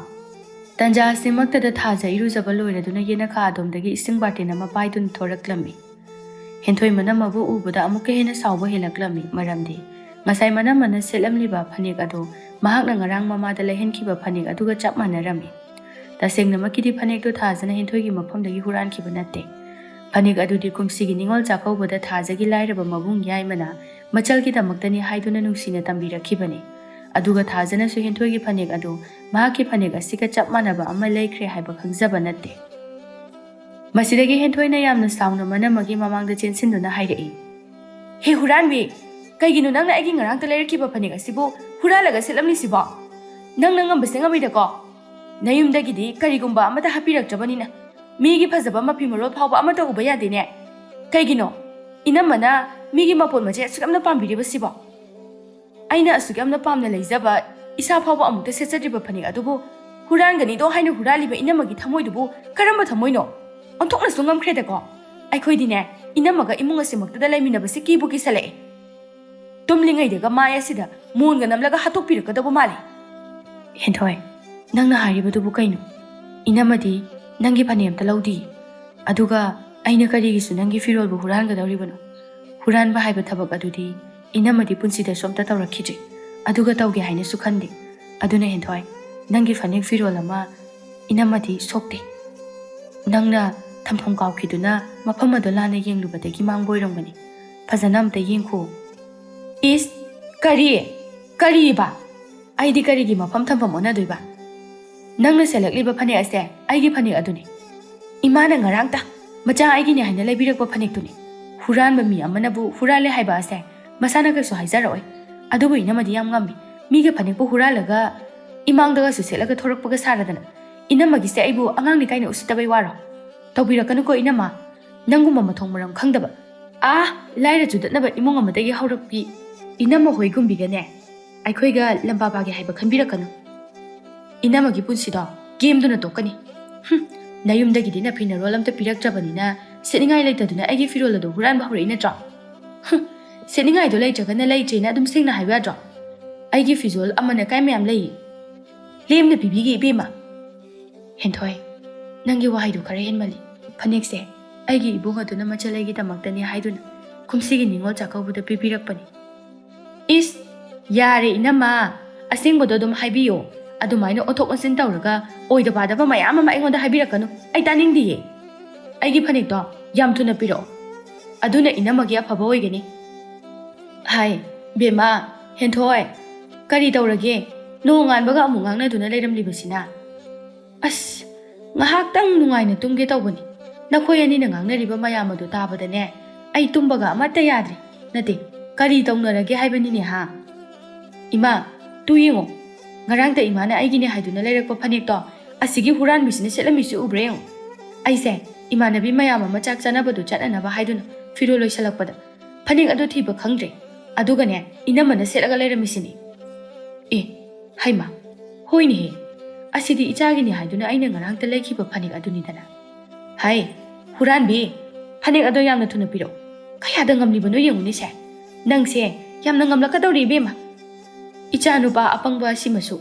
ꯇꯟꯖꯥ ꯑꯁꯤꯃꯛꯇꯗ ꯊꯥꯖ ꯏꯔꯨꯖꯕ ꯂꯣꯏꯔꯗꯨꯅ ꯌꯦꯅꯈꯥ ꯑꯗꯣꯝꯗꯒꯤ ꯏꯁꯤꯡ ꯕꯥꯔꯇꯤꯟ ꯑꯃ ꯄꯥꯏꯗꯨꯅ ꯊꯣꯔꯛꯂꯝꯃꯤ꯫ ꯍꯦꯟꯊꯣꯏ ꯃꯅꯝꯃꯕꯨ ꯎꯕꯗ ꯑꯃꯨꯛꯀ ꯍꯦꯟꯅ ꯁꯥꯎꯕ ꯍꯦꯜꯂꯛꯂꯝꯃꯤ, ꯃꯔꯝꯗꯤ ꯉꯁꯥꯏ ꯃꯅꯝꯃꯅ ꯁꯦꯠꯂꯝꯂꯤꯕ ꯐꯅꯦꯛ ꯑꯗꯨ ꯃꯍꯥꯛꯅ ꯉꯔꯥꯡ ꯃꯃꯥꯗ ꯂꯩꯍꯟꯈꯤꯕ ꯐꯅꯦꯛ ꯑꯗꯨꯒ ꯆꯞ ꯃꯥꯟꯅꯔꯝꯃꯤ꯫ ꯇꯁꯦꯡꯅꯃꯛꯀꯤꯗꯤ ꯐꯅꯦꯛꯇꯨ ꯊꯥꯖꯅ ꯍꯦꯟꯊꯣꯏꯒꯤ ꯃꯐꯝꯗꯒꯤ ꯍꯨꯔꯥꯟꯈꯤꯕ ꯅꯠꯇꯦ꯫ ꯐꯅꯦꯛ ꯑꯗꯨꯗꯤ ꯀꯨꯝꯁꯤꯒꯤ ꯅꯤꯉꯣꯜ ꯆꯥꯛꯀꯧꯕꯗ ꯊꯥꯖꯒꯤ ꯂꯥꯏꯔꯕ ꯃꯕꯨꯡ ꯌꯥꯏꯃꯅ ꯃꯆꯜꯒꯤꯗꯃꯛꯇꯅꯤ ꯍꯥꯏꯗꯨꯅ ꯅꯨꯡꯁꯤꯅ ꯇꯝꯕꯤꯔꯛꯈꯤꯕꯅꯤ꯫ ꯑꯗꯨꯒ ꯊꯥꯖꯅꯁꯨ ꯍꯦꯟꯊꯣꯏꯒꯤ ꯐꯅꯦꯛ ꯑꯗꯨ ꯃꯍꯥꯛꯀꯤ ꯐꯅꯦꯛ ꯑꯁꯤꯒ ꯆꯞ ꯃꯥꯟꯅꯕ ꯑꯃ ꯂꯩꯈ꯭ꯔꯦ ꯍꯥꯏꯕ ꯈꯪꯖꯕ ꯅꯠꯇꯦ꯫ ꯃꯁꯤꯗꯒꯤ ꯍꯦꯟꯊꯣꯏꯅ ꯌꯥꯝꯅ ꯁꯥꯎꯅ ꯃꯅꯝꯃꯒꯤ ꯃꯃꯥꯡꯗ ꯆꯦꯟꯁꯤꯟꯗꯨꯅ ꯍꯥꯏꯔꯛꯏ, "ꯍꯦ ꯍꯨꯔꯥꯟꯕꯤ, ꯀꯩꯒꯤꯅꯣ ꯅꯪꯅ ꯑꯩꯒꯤ ꯉꯔꯥꯡꯇ ꯂꯩꯔꯛꯈꯤꯕ ꯐꯅꯦꯛ ꯑꯁꯤꯕꯨ ꯍꯨꯔꯥꯜꯂꯒ ꯁꯦꯠꯂꯝꯂꯤꯁꯤꯕꯣ? ꯅꯪꯅ ꯉꯝꯕꯁꯦ ꯉꯝꯃꯤꯗꯀꯣ꯫ ꯅꯌꯨꯝꯗꯒꯤꯗꯤ ꯀꯔꯤꯒꯨꯝꯕ ꯑꯃꯠꯇ ꯍꯥꯞꯄꯤꯔꯛꯇ꯭ꯔꯕꯅꯤꯅ ꯃꯤꯒꯤ ꯐꯖꯕ ꯃꯐꯤ ꯃꯔꯣꯜ ꯐꯥꯎꯕ ꯑꯃꯠꯇ ꯎꯕ ꯌꯥꯗꯦꯅꯦ꯫ ꯀꯩꯒꯤꯅꯣ ꯏꯅꯝꯃꯅ ꯃꯤꯒꯤ ꯃꯄꯣꯠ ꯃꯆꯩ ꯑꯁꯨꯛ ꯌꯥꯝꯅ ꯄꯥꯝꯕꯤꯔꯤꯕꯁꯤꯕꯣ? ꯑꯩꯅ ꯑꯁꯨꯛ ꯌꯥꯝꯅ ꯄꯥꯝꯅ ꯂꯩꯖꯕ, ꯏꯁꯥ ꯐꯥꯎꯕ ꯑꯃꯨꯛꯇ ꯁꯦꯠꯆꯗ꯭ꯔꯤꯕ ꯐꯅꯦꯛ ꯑꯗꯨꯕꯨ ꯍꯨꯔꯥꯟꯒꯅꯤꯗꯣ ꯍꯥꯏꯅ ꯍꯨꯔꯥꯜꯂꯤꯕ ꯏꯅꯝꯃꯒꯤ ꯊꯃꯣꯏꯗꯨꯕꯨ ꯀꯔꯝꯕ ꯊꯃꯣꯏꯅꯣ? ꯑꯣꯟꯊꯣꯛꯅꯁꯨ ꯉꯝꯈ꯭ꯔꯦꯗꯀꯣ꯫ ꯑꯩꯈꯣꯏꯗꯤꯅꯦ, ꯏꯅꯝꯃꯒ ꯏꯃꯨꯡ ꯑꯁꯤꯃꯛꯇꯗ ꯂꯩꯃꯤꯟꯅꯕꯁꯤ ꯀꯤꯕꯨ ꯀꯤꯁꯜꯂꯛꯑꯦ꯫ ꯇꯨꯝꯂꯤꯉꯩꯗꯒ ꯃꯥꯏ ꯑꯁꯤꯗ ꯃꯣꯟꯒ ꯅꯝꯂꯒ ꯍꯥꯠꯇꯣꯛꯄꯤꯔꯛꯀꯗꯕ ꯃꯥꯜꯂꯦ"꯫ ꯍꯦꯟꯊꯣꯏ, "ꯅꯪꯅ ꯍꯥꯏꯔꯤꯕꯗꯨꯕꯨ ꯀꯩꯅꯣ? ꯏꯅꯝꯃꯗꯤ ꯅꯪꯒꯤ ꯐꯅꯦꯛ ꯑꯝꯇ ꯂꯧꯗꯤꯌꯦ꯫ ꯑꯗꯨꯒ ꯑꯩꯅ ꯀꯔꯤꯒꯤꯁꯨ ꯅꯪꯒꯤ ꯐꯤꯔꯣꯜꯕꯨ ꯍꯨꯔꯥꯟꯒꯗꯧꯔꯤꯕꯅꯣ? ꯍꯨꯔꯥꯟꯕ ꯍꯥꯏꯕ ꯊꯕꯛ ꯑꯗꯨꯗꯤ ꯏꯅꯝꯃꯗꯤ ꯄꯨꯟꯁꯤꯗꯁꯨ ꯑꯝꯇ ꯇꯧꯔꯛꯈꯤꯗ꯭ꯔꯤ꯫ ꯑꯗꯨꯒ ꯇꯧꯒꯦ ꯍꯥꯏꯅꯁꯨ ꯈꯟꯗꯦ꯫ ꯑꯗꯨꯅ ꯍꯦꯟꯊꯣꯏ, ꯅꯪꯒꯤ ꯐꯅꯦꯛ ꯐꯤꯔꯣꯜ ꯑꯃ ꯏꯅꯝꯃꯗꯤ ꯁꯣꯛꯇꯦ꯫ ꯅꯪꯅ ꯊꯝꯐꯝ ꯀꯥꯎꯈꯤꯗꯨꯅ ꯃꯐꯝ ꯑꯗꯨ ꯂꯥꯟꯅ ꯌꯦꯡꯂꯨꯕꯗꯒꯤ ꯃꯥꯡꯕ ꯑꯣꯏꯔꯝꯒꯅꯤ꯫ ꯐꯖꯅ ꯑꯝꯇ ꯌꯦꯡꯈꯣ꯫" "ꯏꯁ, ꯀꯔꯤ? ꯀꯔꯤꯕ? ꯑꯩꯗꯤ ꯀꯔꯤꯒꯤ ꯃꯐꯝ ꯊꯝꯐꯝ ꯑꯣꯟꯅꯗꯣꯏꯕ? ꯅꯪꯅ ꯁꯦꯠꯂꯛꯂꯤꯕ ꯐꯅꯦꯛ ꯑꯁꯦ ꯑꯩꯒꯤ ꯐꯅꯦꯛ ꯑꯗꯨꯅꯤ꯫ ꯏꯃꯥꯅ ꯉꯔꯥꯡꯇ ꯃꯆꯥ ꯑꯩꯒꯤꯅꯤ ꯍꯥꯏꯅ ꯂꯩꯕꯤꯔꯛꯄ ꯐꯅꯦꯛꯇꯨꯅꯤ꯫ ꯍꯨꯔꯥꯟꯕ ꯃꯤ ꯑꯃꯅꯕꯨ ꯍꯨꯔꯥꯜꯂꯦ ꯍꯥꯏꯕ ꯑꯁꯦ ꯃꯁꯥꯅ ꯀꯩꯁꯨ ꯍꯥꯏꯖꯔꯛꯑꯣꯏ꯫ ꯑꯗꯨꯕꯨ ꯏꯅꯝꯃꯗꯤ ꯌꯥꯝ ꯉꯝꯃꯤ꯫ ꯃꯤꯒꯤ ꯐꯅꯦꯛꯄꯨ ꯍꯨꯔꯥꯜꯂꯒ ꯏꯃꯥꯡꯗꯒꯁꯨ ꯁꯦꯠꯂꯒ ꯊꯣꯔꯛꯄꯒ ꯁꯥꯔꯗꯅ꯫ ꯏꯅꯝꯃꯒꯤꯁꯦ ꯑꯩꯕꯨ ꯑꯉꯥꯡꯅꯤ ꯀꯥꯏꯅ ꯎꯁꯤꯠꯇꯕꯩ ꯋꯥꯔꯣ? ꯇꯧꯕꯤꯔꯛꯀꯅꯨꯀꯣ ꯏꯅꯝꯃ꯫ ꯅꯪꯒꯨꯝꯕ ꯃꯊꯣꯡ ꯃꯔꯝ ꯈꯪꯗꯕ, ꯑꯥ, ꯂꯥꯏꯔ ꯆꯨꯗꯠꯅꯕ ꯏꯃꯨꯡ ꯑꯃꯗꯒꯤ ꯍꯧꯔꯛꯄꯤ ꯏꯅꯝꯃ ꯍꯣꯏꯒꯨꯝꯕꯤꯒꯅꯦ ꯑꯩꯈꯣꯏꯒ ꯂꯝꯕꯥ ꯄꯥꯒꯦ ꯍꯥꯏꯕ ꯈꯟꯕꯤꯔꯛꯀꯅꯨ꯫ ꯏꯅꯝꯃꯒꯤ ꯄꯨꯟꯁꯤꯗꯣ ꯀꯦꯝꯗꯨꯅ ꯇꯣꯛꯀꯅꯤ꯫ ꯍꯨꯝ, ꯅꯌꯨꯝꯗꯒꯤꯗꯤ ꯅꯐꯤ ꯅꯔꯣꯜ ꯑꯝꯇ ꯄꯤꯔꯛꯇ꯭ꯔꯕꯅꯤꯅ ꯁꯦꯠꯅꯤꯡꯉꯥꯏ ꯂꯩꯇꯗꯨꯅ ꯑꯩꯒꯤ ꯐꯤꯔꯣꯜ ꯑꯗꯨ ꯍꯨꯔꯥꯟꯕ ꯍꯧꯔꯛꯏ ꯅꯠꯇ꯭ꯔꯣ? ꯍꯨꯝ, ꯁꯦꯠꯅꯤꯡꯉꯥꯏꯗꯣ ꯂꯩꯇ꯭ꯔꯒꯅ ꯂꯩꯇ꯭ꯔꯦꯅ ꯑꯗꯨꯝ ꯁꯦꯡꯅ ꯍꯥꯏꯕ ꯌꯥꯗ꯭ꯔꯣ? ꯑꯩꯒꯤ ꯐꯤꯖꯣꯜ ꯑꯃꯅ ꯀꯥꯏ ꯃꯌꯥꯝ ꯂꯩꯌꯦ꯫ ꯂꯦꯝꯅ ꯄꯤꯕꯤꯒꯦ ꯏꯕꯦꯝꯃ꯫ ꯍꯦꯟꯊꯣꯏ, ꯅꯪꯒꯤ ꯋꯥꯍꯩꯗꯨ ꯈꯔ ꯍꯦꯟꯃꯜꯂꯤ꯫ ꯐꯅꯦꯛꯁꯦ ꯑꯩꯒꯤ ꯏꯕꯨꯡ ꯑꯗꯨꯅ ꯃꯆꯜꯂꯩꯒꯤꯗꯃꯛꯇꯅꯤ ꯍꯥꯏꯗꯨꯅ ꯀꯨꯝꯁꯤꯒꯤ ꯅꯤꯉꯣꯜ ꯆꯥꯛꯀꯧꯕꯗ ꯄꯤꯕꯤꯔꯛꯄꯅꯤ꯫ ꯏꯁ, ꯌꯥꯔꯦ ꯏꯅꯝꯃ, ꯑꯁꯦꯡꯕꯗꯣ ꯑꯗꯨꯝ ꯍꯥꯏꯕꯤꯌꯣ꯫ ꯑꯗꯨꯃꯥꯏꯅ ꯑꯣꯟꯊꯣꯛ ꯑꯣꯟꯁꯤꯟ ꯇꯧꯔꯒ ꯑꯣꯏꯗ ꯄꯥꯗꯕ ꯃꯌꯥꯝ ꯑꯃ ꯑꯩꯉꯣꯟꯗ ꯍꯥꯏꯕꯤꯔꯛꯀꯅꯨ꯫ ꯑꯩ ꯇꯥꯅꯤꯡꯗꯤꯌꯦ꯫ ꯑꯩꯒꯤ ꯐꯅꯦꯛꯇꯣ ꯌꯥꯝ ꯊꯨꯅ ꯄꯤꯔꯛꯑꯣ꯫ ꯑꯗꯨꯅ ꯏꯅꯝꯃꯒꯤ ꯑꯐꯕ ꯑꯣꯏꯒꯅꯤ꯫ ꯍꯥꯏ, ꯕꯦꯝꯃ, ꯍꯦꯟꯊꯣꯏ, ꯀꯔꯤ ꯇꯧꯔꯒꯦ? ꯅꯣꯡꯉꯥꯟꯕꯒ ꯑꯃꯨꯛ ꯉꯥꯡꯅꯗꯨꯅ ꯂꯩꯔꯝꯂꯤꯕꯁꯤꯅ? ꯑꯁ, ꯉꯥꯏꯍꯥꯛꯇꯪ ꯅꯨꯡꯉꯥꯏꯅ ꯇꯨꯝꯒꯦ ꯇꯧꯕꯅꯤ꯫ ꯅꯈꯣꯏ ꯑꯅꯤꯅ ꯉꯥꯡꯅꯔꯤꯕ ꯃꯌꯥꯝ ꯑꯗꯨ ꯇꯥꯕꯗꯅꯦ, ꯑꯩ ꯇꯨꯝꯕꯒ ꯑꯃꯠꯇ ꯌꯥꯗ꯭ꯔꯦ꯫ ꯅꯠꯇꯦ, ꯀꯔꯤ ꯇꯧꯅꯔꯒꯦ ꯍꯥꯏꯕꯅꯤꯅꯦ ꯍꯥ? ꯏꯃꯥ, ꯇꯨ ꯌꯦꯡꯉꯣ, ꯉꯔꯥꯡꯇ ꯏꯃꯥꯅ ꯑꯩꯒꯤꯅꯦ ꯍꯥꯏꯗꯨꯅ ꯂꯩꯔꯛꯄ ꯐꯅꯦꯛꯇꯣ ꯑꯁꯤꯒꯤ ꯍꯨꯔꯥꯟꯕꯤꯁꯤꯅ ꯁꯦꯠꯂꯝꯃꯤꯁꯤ ꯎꯕ꯭ꯔꯥ ꯌꯦꯡꯉꯣ꯫ ꯑꯩꯁꯦ ꯏꯃꯥꯟꯅꯕꯤ ꯃꯌꯥꯝ ꯑꯃ ꯆꯥꯛ ꯆꯥꯅꯕꯗꯨ ꯆꯠꯅꯅꯕ ꯍꯥꯏꯗꯨꯅ ꯐꯤꯔꯣꯜ ꯂꯣꯏꯁꯜꯂꯛꯄꯗ ꯐꯅꯦꯛ ꯑꯗꯨ ꯊꯤꯕ ꯈꯪꯗ꯭ꯔꯦ꯫ ꯑꯗꯨꯒꯅꯦ, ꯏꯅꯝꯃꯅ ꯁꯦꯠꯂꯒ ꯂꯩꯔꯝꯃꯤꯁꯤꯅꯤ꯫ ꯑꯦ, ꯍꯩꯃꯥ, ꯍꯣꯏꯅꯦꯍꯦ, ꯑꯁꯤꯗꯤ ꯏꯆꯥꯒꯤꯅꯤ ꯍꯥꯏꯗꯨꯅ ꯑꯩꯅ ꯉꯔꯥꯡꯇ ꯂꯩꯈꯤꯕ ꯐꯅꯦꯛ ꯑꯗꯨꯅꯤꯗꯅ꯫ ꯍꯥꯏ, ꯍꯨꯔꯥꯟꯕꯤ, ꯐꯅꯦꯛ ꯑꯗꯣ ꯌꯥꯝꯅ ꯊꯨꯅ ꯄꯤꯔꯛꯎ꯫ ꯀꯌꯥꯗ ꯉꯝꯂꯤꯕꯅꯣ ꯌꯦꯡꯉꯨꯅꯦꯁꯦ꯫ ꯅꯪꯁꯦ ꯌꯥꯝꯅ ꯉꯝꯂꯛꯀꯗꯧꯔꯤ ꯏꯕꯦꯝꯃ꯫ ꯏꯆꯥ ꯅꯨꯄꯥ ꯑꯄꯪꯕ ꯑꯁꯤꯃꯁꯨ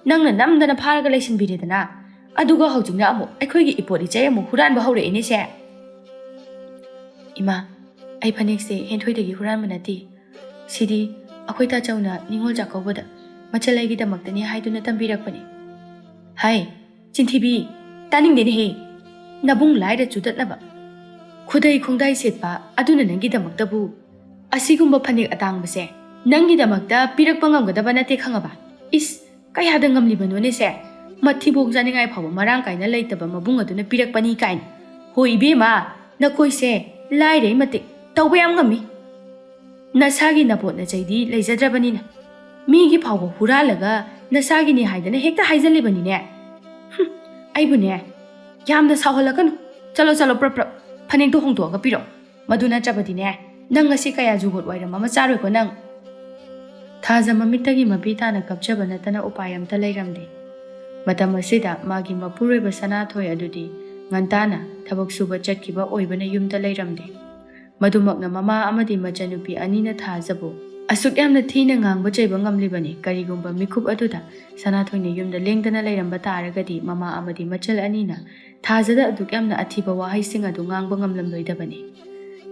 ꯅꯪꯅ ꯅꯝꯗꯅ ꯐꯥꯔꯒ ꯂꯩꯁꯤꯟꯕꯤꯔꯦꯗꯅ꯫ ꯑꯗꯨꯒ ꯍꯧꯖꯤꯛꯅ ꯑꯃꯨꯛ ꯑꯩꯈꯣꯏꯒꯤ ꯏꯄꯣꯠ ꯏꯆꯩ ꯑꯃꯨꯛ ꯍꯨꯔꯥꯟꯕ ꯍꯧꯔꯛꯏꯅꯦ ꯁꯦ꯫ ꯏꯃꯥ, ꯑꯩ ꯐꯅꯦꯛꯁꯦ ꯍꯦꯟꯊꯣꯏꯗꯒꯤ ꯍꯨꯔꯥꯟꯕ ꯅꯠꯇꯦ꯫ ꯁꯤꯗꯤ ꯑꯩꯈꯣꯏ ꯇꯥꯆꯧꯅ ꯅꯤꯉꯣꯜ ꯆꯥꯛꯀꯧꯕꯗ ꯃꯆꯜ ꯑꯩꯒꯤꯗꯃꯛꯇꯅꯤ ꯍꯥꯏꯗꯨꯅ ꯇꯝꯕꯤꯔꯛꯄꯅꯤ꯫ ꯍꯥꯏ, ꯆꯤꯟꯊꯤꯕꯤ, ꯇꯥꯅꯤꯡꯗꯦꯅꯦꯍꯦ꯫ ꯅꯕꯨꯡ ꯂꯥꯏꯔ ꯆꯨꯗꯠꯅꯕ ꯈꯨꯗꯩ ꯈꯣꯡꯗꯥꯏ ꯁꯦꯠꯄ ꯑꯗꯨꯅ ꯅꯪꯒꯤꯗꯃꯛꯇꯕꯨ ꯑꯁꯤꯒꯨꯝꯕ ꯐꯅꯦꯛ ꯑꯇꯥꯡꯕꯁꯦ ꯅꯪꯒꯤꯗꯃꯛꯇ ꯄꯤꯔꯛꯄ ꯉꯝꯒꯗꯕ ꯅꯠꯇꯦ ꯈꯪꯉꯕ? ꯏꯁ, ꯀꯌꯥꯗ ꯉꯝꯂꯤꯕꯅꯣꯅꯦ ꯁꯦ? ꯃꯊꯤꯕꯣꯡ ꯆꯥꯅꯤꯡꯉꯥꯏ ꯐꯥꯎꯕ ꯃꯔꯥꯡ ꯀꯥꯏꯅ ꯂꯩꯇꯕ ꯃꯕꯨꯡ ꯑꯗꯨꯅ ꯄꯤꯔꯛꯄꯅꯤ ꯀꯥꯏꯅ꯫ ꯍꯣꯏ ꯏꯕꯦꯝꯃ, ꯅꯈꯣꯏꯁꯦ ꯂꯥꯏꯔꯩ ꯃꯇꯤꯛ ꯇꯧꯕ ꯌꯥꯝ ꯉꯝꯃꯤ꯫ ꯅꯁꯥꯒꯤ ꯅꯄꯣꯠ ꯅꯆꯩꯗꯤ ꯂꯩꯖꯗ꯭ꯔꯕꯅꯤꯅ ꯃꯤꯒꯤ ꯐꯥꯎꯕ ꯍꯨꯔꯥꯜꯂꯒ ꯅꯁꯥꯒꯤꯅꯤ ꯍꯥꯏꯗꯅ ꯍꯦꯛꯇ ꯍꯥꯏꯖꯜꯂꯤꯕꯅꯤꯅꯦ꯫ ꯍꯨꯝ, ꯑꯩꯕꯨꯅꯦ ꯌꯥꯝꯅ ꯁꯥꯎꯍꯜꯂꯛꯀꯅꯨ꯫ ꯆꯠꯂꯣ, ꯆꯠꯂꯣ, ꯄ꯭ꯔꯞ ꯄ꯭ꯔꯞ ꯐꯅꯦꯛꯇꯣ ꯍꯣꯡꯗꯣꯛꯑꯒ ꯄꯤꯔꯛꯑꯣ꯫ ꯃꯗꯨ ꯅꯠꯇ꯭ꯔꯕꯗꯤꯅꯦ, ꯅꯪ ꯉꯁꯤ ꯀꯌꯥ ꯖꯨꯒꯣꯠ ꯋꯥꯏꯔꯝ ꯑꯃ ꯆꯥꯔꯣꯏꯀꯣ ꯅꯪ꯫ ꯊꯥꯖ ꯃꯃꯤꯠꯇꯒꯤ ꯃꯄꯤ ꯇꯥꯅ ꯀꯞꯆꯕ ꯅꯠꯇꯅ ꯎꯄꯥꯏ ꯑꯝꯇ ꯂꯩꯔꯝꯗꯦ꯫ ꯃꯇꯝ ꯑꯁꯤꯗ ꯃꯥꯒꯤ ꯃꯄꯨꯔꯣꯏꯕ ꯁꯅꯥꯊꯣꯏ ꯑꯗꯨꯗꯤ ꯉꯟꯇꯥꯅ ꯊꯕꯛ ꯁꯨꯕ ꯆꯠꯈꯤꯕ ꯑꯣꯏꯕꯅ ꯌꯨꯝꯗ ꯂꯩꯔꯝꯗꯦ꯫ ꯃꯗꯨꯃꯛꯅ ꯃꯃꯥ ꯑꯃꯗꯤ ꯃꯆꯟꯅꯨꯄꯤ ꯑꯅꯤꯅ ꯊꯥꯖꯕꯨ ꯑꯁꯨꯛ ꯌꯥꯝꯅ ꯊꯤꯅ ꯉꯥꯡꯕ ꯆꯩꯕ ꯉꯝꯂꯤꯕꯅꯤ꯫ ꯀꯔꯤꯒꯨꯝꯕ ꯃꯤꯀꯨꯞ ꯑꯗꯨꯗ ꯁꯅꯥꯊꯣꯏꯅ ꯌꯨꯝꯗ ꯂꯦꯡꯗꯅ ꯂꯩꯔꯝꯕ ꯇꯥꯔꯒꯗꯤ ꯃꯃꯥ ꯑꯃꯗꯤ ꯃꯆꯜ ꯑꯅꯤꯅ ꯊꯥꯖꯗ ꯑꯗꯨꯛ ꯌꯥꯝꯅ ꯑꯊꯤꯕ ꯋꯥꯍꯩꯁꯤꯡ ꯑꯗꯨ ꯉꯥꯡꯕ ꯉꯝꯂꯝꯂꯣꯏꯗꯕꯅꯤ꯫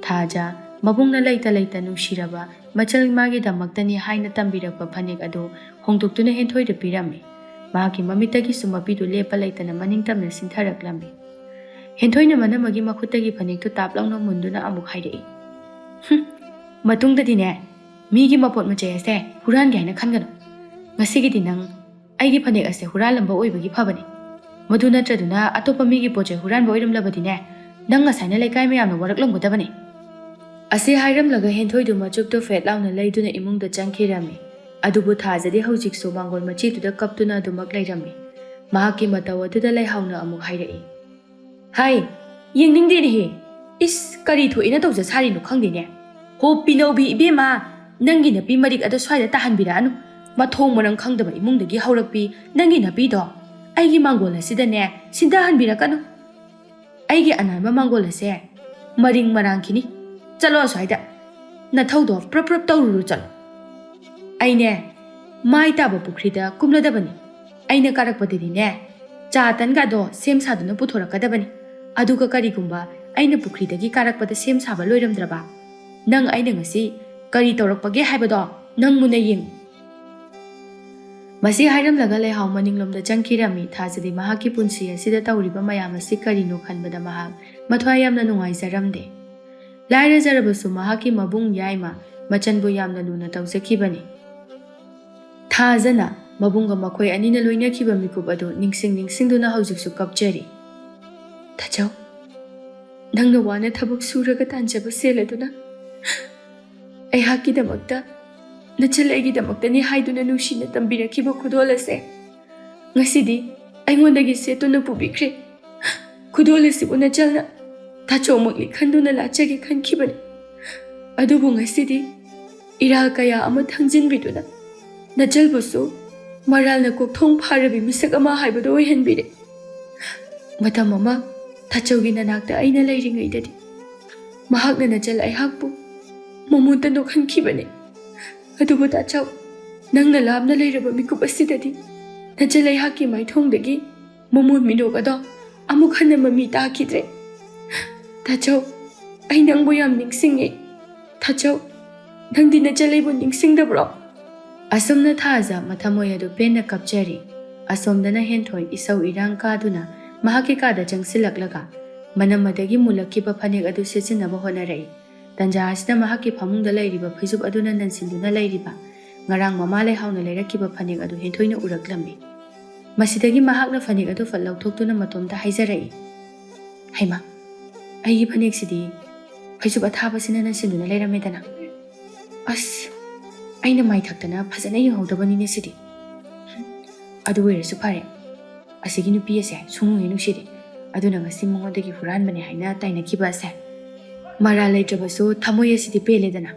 ꯊꯥꯖ ꯃꯕꯨꯡꯅ ꯂꯩꯇ ꯂꯩꯇ ꯅꯨꯡꯁꯤꯔꯕ ꯃꯆꯜ ꯃꯥꯒꯤꯗꯃꯛꯇꯅꯤ ꯍꯥꯏꯅ ꯇꯝꯕꯤꯔꯛꯄ ꯐꯅꯦꯛ ꯑꯗꯨ ꯍꯣꯡꯗꯣꯛꯇꯨꯅ ꯍꯦꯟꯊꯣꯏꯗ ꯄꯤꯔꯝꯃꯤ꯫ ꯃꯍꯥꯛꯀꯤ ꯃꯃꯤꯠꯇꯒꯤꯁꯨ ꯃꯄꯤꯗꯨ ꯂꯦꯞꯄ ꯂꯩꯇꯅ ꯃꯅꯤꯡ ꯇꯝꯅ ꯆꯤꯟꯊꯔꯛꯂꯝꯃꯤ꯫ ꯍꯦꯟꯊꯣꯏꯅ ꯃꯅꯝꯃꯒꯤ ꯃꯈꯨꯠꯇꯒꯤ ꯐꯅꯦꯛꯇꯨ ꯇꯥꯞ ꯂꯥꯎꯅ ꯃꯨꯟꯗꯨꯅ ꯑꯃꯨꯛ ꯍꯥꯏꯔꯛꯏ, "ꯍꯨꯝ, ꯃꯇꯨꯡꯗꯗꯤꯅꯦ, ꯃꯤꯒꯤ ꯃꯄꯣꯠ ꯃꯆꯩ ꯑꯁꯦ ꯍꯨꯔꯥꯟꯒꯦ ꯍꯥꯏꯅ ꯈꯟꯒꯅꯨ꯫ ꯉꯁꯤꯒꯤꯗꯤ ꯅꯪ ꯑꯩꯒꯤ ꯐꯅꯦꯛ ꯑꯁꯦ ꯍꯨꯔꯥꯜꯂꯝꯕ ꯑꯣꯏꯕꯒꯤ ꯐꯕꯅꯤ꯫ ꯃꯗꯨ ꯅꯠꯇ꯭ꯔꯗꯨꯅ ꯑꯇꯣꯞꯄ ꯃꯤꯒꯤ ꯄꯣꯠ ꯆꯩ ꯍꯨꯔꯥꯟꯕ ꯑꯣꯏꯔꯝꯂꯕꯗꯤꯅꯦ, ꯅꯪ ꯉꯁꯥꯏꯅ ꯂꯩꯀꯥꯏ ꯃꯌꯥꯝꯅ ꯋꯥꯔꯛꯂꯝꯒꯗꯕꯅꯤ"꯫ ꯑꯁꯤ ꯍꯥꯏꯔꯝꯂꯒ ꯍꯦꯟꯊꯣꯏꯗꯨ ꯃꯆꯨꯞꯇꯨ ꯐꯦꯠ ꯂꯥꯎꯅ ꯂꯩꯗꯨꯅ ꯏꯃꯨꯡꯗ ꯆꯪꯈꯤꯔꯝꯃꯤ꯫ ꯑꯗꯨꯕꯨ ꯊꯥꯖꯗꯤ ꯍꯧꯖꯤꯛꯁꯨ ꯃꯥꯡꯒꯣꯜ ꯃꯆꯤꯗꯨꯗ ꯀꯞꯇꯨꯅ ꯑꯗꯨꯃꯛ ꯂꯩꯔꯝꯃꯤ꯫ ꯃꯍꯥꯛꯀꯤ ꯃꯇꯧ ꯑꯗꯨꯗ ꯂꯩꯍꯥꯎꯅ ꯑꯃꯨꯛ ꯍꯥꯏꯔꯛꯏ, "ꯍꯥꯏ, ꯌꯦꯡꯅꯤꯡꯗꯦꯅꯦꯍꯦ꯫ ꯏꯁ, ꯀꯔꯤ ꯊꯣꯛꯏꯅ ꯇꯧꯖ ꯁꯥꯔꯤꯅꯣ ꯈꯪꯗꯦꯅꯦ꯫ ꯍꯣ ꯄꯤꯅꯧꯕꯤ ꯏꯕꯦꯝꯃ, ꯅꯪꯒꯤ ꯅꯄꯤ ꯃꯔꯤꯛ ꯑꯗꯣ ꯁ꯭ꯋꯥꯏꯗ ꯇꯥꯍꯟꯕꯤꯔꯛꯑꯅꯨ꯫ ꯃꯊꯣꯡ ꯃꯔꯝ ꯈꯪꯗꯕ ꯏꯃꯨꯡꯗꯒꯤ ꯍꯧꯔꯛꯄꯤ ꯅꯪꯒꯤ ꯅꯄꯤꯗꯣ ꯑꯩꯒꯤ ꯃꯥꯡꯒꯣꯜ ꯑꯁꯤꯗꯅꯦ ꯁꯤꯟꯊꯍꯟꯕꯤꯔꯛꯀꯅꯨ꯫ ꯑꯩꯒꯤ ꯑꯅꯥꯟꯕ ꯃꯥꯡꯒꯣꯜ ꯑꯁꯦ ꯃꯔꯤꯡ ꯃꯔꯥꯡꯈꯤꯅꯤ꯫ ꯆꯠꯂꯣ ꯑꯁ꯭ꯋꯥꯏꯗ꯫ ꯅꯊꯧꯗꯣ ꯄ꯭ꯔꯞ ꯄ꯭ꯔꯞ ꯇꯧꯔꯨꯔꯣ ꯆꯠꯂꯣ꯫ ꯑꯩꯅꯦ ꯃꯥꯏ ꯇꯥꯕ ꯄꯨꯈ꯭ꯔꯤꯗ ꯀꯨꯝꯂꯗꯕꯅꯤ"꯫ ꯑꯩꯅ ꯀꯥꯔꯛꯄꯗꯗꯤꯅꯦ, ꯆꯥ ꯇꯟꯒꯗꯣ ꯁꯦꯝ ꯁꯥꯗꯨꯅ ꯄꯨꯊꯣꯔꯛꯀꯗꯕꯅꯤ꯫ ꯑꯗꯨꯒ ꯀꯔꯤꯒꯨꯝꯕ ꯑꯩꯅ ꯄꯨꯈ꯭ꯔꯤꯗꯒꯤ ꯀꯥꯔꯛꯄꯗ ꯁꯦꯝ ꯁꯥꯕ ꯂꯣꯏꯔꯝꯗ꯭ꯔꯕ, ꯅꯪ ꯑꯩꯅ ꯉꯁꯤ ꯀꯔꯤ ꯇꯧꯔꯛꯄꯒꯦ ꯍꯥꯏꯕꯗꯣ ꯅꯪ ꯃꯨꯟꯅ ꯌꯦꯡꯉꯨ꯫ ꯃꯁꯤ ꯍꯥꯏꯔꯝꯂꯒ ꯂꯩꯍꯥꯎ ꯃꯅꯤꯡꯂꯣꯝꯗ ꯆꯪꯈꯤꯔꯝꯃꯤ꯫ ꯊꯥꯖꯗꯤ ꯃꯍꯥꯛꯀꯤ ꯄꯨꯟꯁꯤ ꯑꯁꯤꯗ ꯇꯧꯔꯤꯕ ꯃꯌꯥꯝ ꯑꯁꯤ ꯀꯔꯤꯅꯣ ꯈꯟꯕꯗ ꯃꯍꯥꯛ ꯃꯊ꯭ꯋꯥꯏ ꯌꯥꯝꯅ ꯅꯨꯡꯉꯥꯏꯖꯔꯝꯗꯦ꯫ ꯂꯥꯏꯔꯖꯔꯕꯁꯨ ꯃꯍꯥꯛꯀꯤ ꯃꯕꯨꯡ ꯌꯥꯏꯃ ꯃꯆꯟꯕꯨ ꯌꯥꯝꯅ ꯂꯨꯅ ꯇꯧꯖꯈꯤꯕꯅꯤ꯫ ꯊꯥꯖꯅ ꯃꯕꯨꯡꯒ ꯃꯈꯣꯏ ꯑꯅꯤꯅ ꯂꯣꯏꯅꯈꯤꯕ ꯃꯤꯀꯨꯞ ꯑꯗꯨ ꯅꯤꯡꯁꯤꯡ ꯅꯤꯡꯁꯤꯡꯗꯨꯅ ꯍꯧꯖꯤꯛꯁꯨ ꯀꯞꯆꯔꯤ꯫ "ꯇꯥꯆꯧ, ꯅꯪꯅ ꯋꯥꯅ ꯊꯕꯛ ꯁꯨꯔꯒ ꯇꯥꯟꯖꯕ ꯁꯦꯜ ꯑꯗꯨꯅ ꯑꯩꯍꯥꯛꯀꯤꯗꯃꯛꯇ, ꯅꯆꯜ ꯑꯩꯒꯤꯗꯃꯛꯇꯅꯤ ꯍꯥꯏꯗꯨꯅ ꯅꯨꯡꯁꯤꯅ ꯇꯝꯕꯤꯔꯛꯈꯤꯕ ꯈꯨꯗꯣꯜ ꯑꯁꯦ ꯉꯁꯤꯗꯤ ꯑꯩꯉꯣꯟꯗꯒꯤ ꯁꯦꯠꯇꯨꯅ ꯄꯨꯕꯤꯈ꯭ꯔꯦ꯫ ꯈꯨꯗꯣꯜ ꯑꯁꯤꯕꯨ ꯅꯆꯜꯅ ꯇꯥꯆꯧꯃꯛꯅꯤ ꯈꯟꯗꯨꯅ ꯂꯥꯠꯆꯒꯦ ꯈꯟꯈꯤꯕꯅꯤ꯫ ꯑꯗꯨꯕꯨ ꯉꯁꯤꯗꯤ ꯏꯔꯥꯜ ꯀꯌꯥ ꯑꯃ ꯊꯥꯡꯖꯤꯟꯕꯤꯗꯨꯅ ꯅꯆꯜꯕꯨꯁꯨ ꯃꯔꯥꯜꯅ ꯀꯣꯛꯊꯣꯡ ꯐꯥꯔꯕꯤ ꯃꯤꯁꯛ ꯑꯃ ꯍꯥꯏꯕꯗꯨ ꯑꯣꯏꯍꯟꯕꯤꯔꯦ꯫ ꯃꯇꯝ ꯑꯃ ꯇꯥꯆꯧꯒꯤ ꯅꯅꯥꯛꯇ ꯑꯩꯅ ꯂꯩꯔꯤꯉꯩꯗꯗꯤ ꯃꯍꯥꯛꯅ ꯅꯆꯜ ꯑꯩꯍꯥꯛꯄꯨ ꯃꯃꯣꯟꯇ ꯅꯣꯛꯍꯟꯈꯤꯕꯅꯤ꯫ ꯑꯗꯨꯕꯨ ꯇꯥꯆꯧ, ꯅꯪꯅ ꯂꯥꯞꯅ ꯂꯩꯔꯕ ꯃꯤꯀꯨꯞ ꯑꯁꯤꯗꯗꯤ ꯅꯆꯜ ꯑꯩꯍꯥꯛꯀꯤ ꯃꯥꯏꯊꯣꯡꯗꯒꯤ ꯃꯃꯣꯟ ꯃꯤꯅꯣꯛ ꯑꯗꯣ ꯑꯃꯨꯛ ꯍꯟꯅ ꯃꯃꯤ ꯇꯥꯈꯤꯗ꯭ꯔꯦ꯫ ꯇꯥꯆꯧ, ꯑꯩ ꯅꯪꯕꯨ ꯌꯥꯝ ꯅꯤꯡꯁꯤꯡꯉꯤ꯫ ꯇꯥꯆꯧ, ꯅꯪꯗꯤ ꯅꯆꯜ ꯑꯩꯕꯨ ꯅꯤꯡꯁꯤꯡꯗꯕ꯭ꯔꯣ?" ꯑꯁꯨꯝꯅ ꯊꯥꯖ ꯃꯊꯃꯣꯏ ꯑꯗꯨ ꯄꯦꯟꯅ ꯀꯞꯆꯔꯤ꯫ ꯑꯁꯣꯝꯗꯅ ꯍꯦꯟꯊꯣꯏ ꯏꯁꯧ ꯏꯔꯥꯡ ꯀꯥꯗꯨꯅ ꯃꯍꯥꯛꯀꯤ ꯀꯥꯗ ꯆꯪꯁꯤꯜꯂꯛꯂꯒ ꯃꯅꯝ ꯑꯗꯒꯤ ꯃꯨꯜꯂꯛꯈꯤꯕ ꯐꯅꯦꯛ ꯑꯗꯨ ꯁꯦꯠꯆꯤꯟꯅꯕ ꯍꯣꯠꯅꯔꯛꯏ꯫ ꯇꯟꯖꯥ ꯑꯁꯤꯗ ꯃꯍꯥꯛꯀꯤ ꯐꯃꯨꯡꯗ ꯂꯩꯔꯤꯕ ꯐꯩꯖꯨꯞ ꯑꯗꯨꯅ ꯅꯟꯁꯤꯟꯗꯨꯅ ꯂꯩꯔꯤꯕ ꯉꯔꯥꯡ ꯃꯃꯥ ꯂꯩꯍꯥꯎꯅ ꯂꯩꯔꯛꯈꯤꯕ ꯐꯅꯦꯛ ꯑꯗꯨ ꯍꯦꯟꯊꯣꯏꯅ ꯎꯔꯛꯂꯝꯃꯤ꯫ ꯃꯁꯤꯗꯒꯤ ꯃꯍꯥꯛꯅ ꯐꯅꯦꯛ ꯑꯗꯨ ꯐꯠ ꯂꯧꯊꯣꯛꯇꯨꯅ ꯃꯇꯣꯝꯇ ꯍꯥꯏꯖꯔꯛꯏ, "ꯍꯩꯃꯥ, ꯑꯩꯒꯤ ꯐꯅꯦꯛꯁꯤꯗꯤ ꯐꯩꯖꯨꯞ ꯑꯊꯥꯕꯁꯤꯅ ꯅꯟꯁꯤꯟꯗꯨꯅ ꯂꯩꯔꯝꯃꯦꯗꯅ꯫ ꯑꯁ, ꯑꯩꯅ ꯃꯥꯏꯊꯛꯇꯅ ꯐꯖꯅ ꯌꯦꯡꯍꯧꯗꯕꯅꯤꯅꯦ ꯁꯤꯗꯤ꯫ ꯑꯗꯨ ꯑꯣꯏꯔꯁꯨ ꯐꯔꯦ, ꯑꯁꯤꯒꯤ ꯅꯨꯄꯤ ꯑꯁꯦ ꯁꯨꯡꯅꯨꯡ ꯍꯦꯛ ꯅꯨꯡꯁꯤꯗꯦ꯫ ꯑꯗꯨꯅ ꯉꯁꯤ ꯃꯉꯣꯟꯗꯒꯤ ꯍꯨꯔꯥꯟꯕꯅꯦ ꯍꯥꯏꯅ ꯇꯥꯏꯅꯈꯤꯕ ꯑꯁꯦ꯫ ꯃꯔꯥꯜ ꯂꯩꯇ꯭ꯔꯕꯁꯨ ꯊꯃꯣꯏ ꯑꯁꯤꯗꯤ ꯄꯦꯜꯂꯦꯗꯅ꯫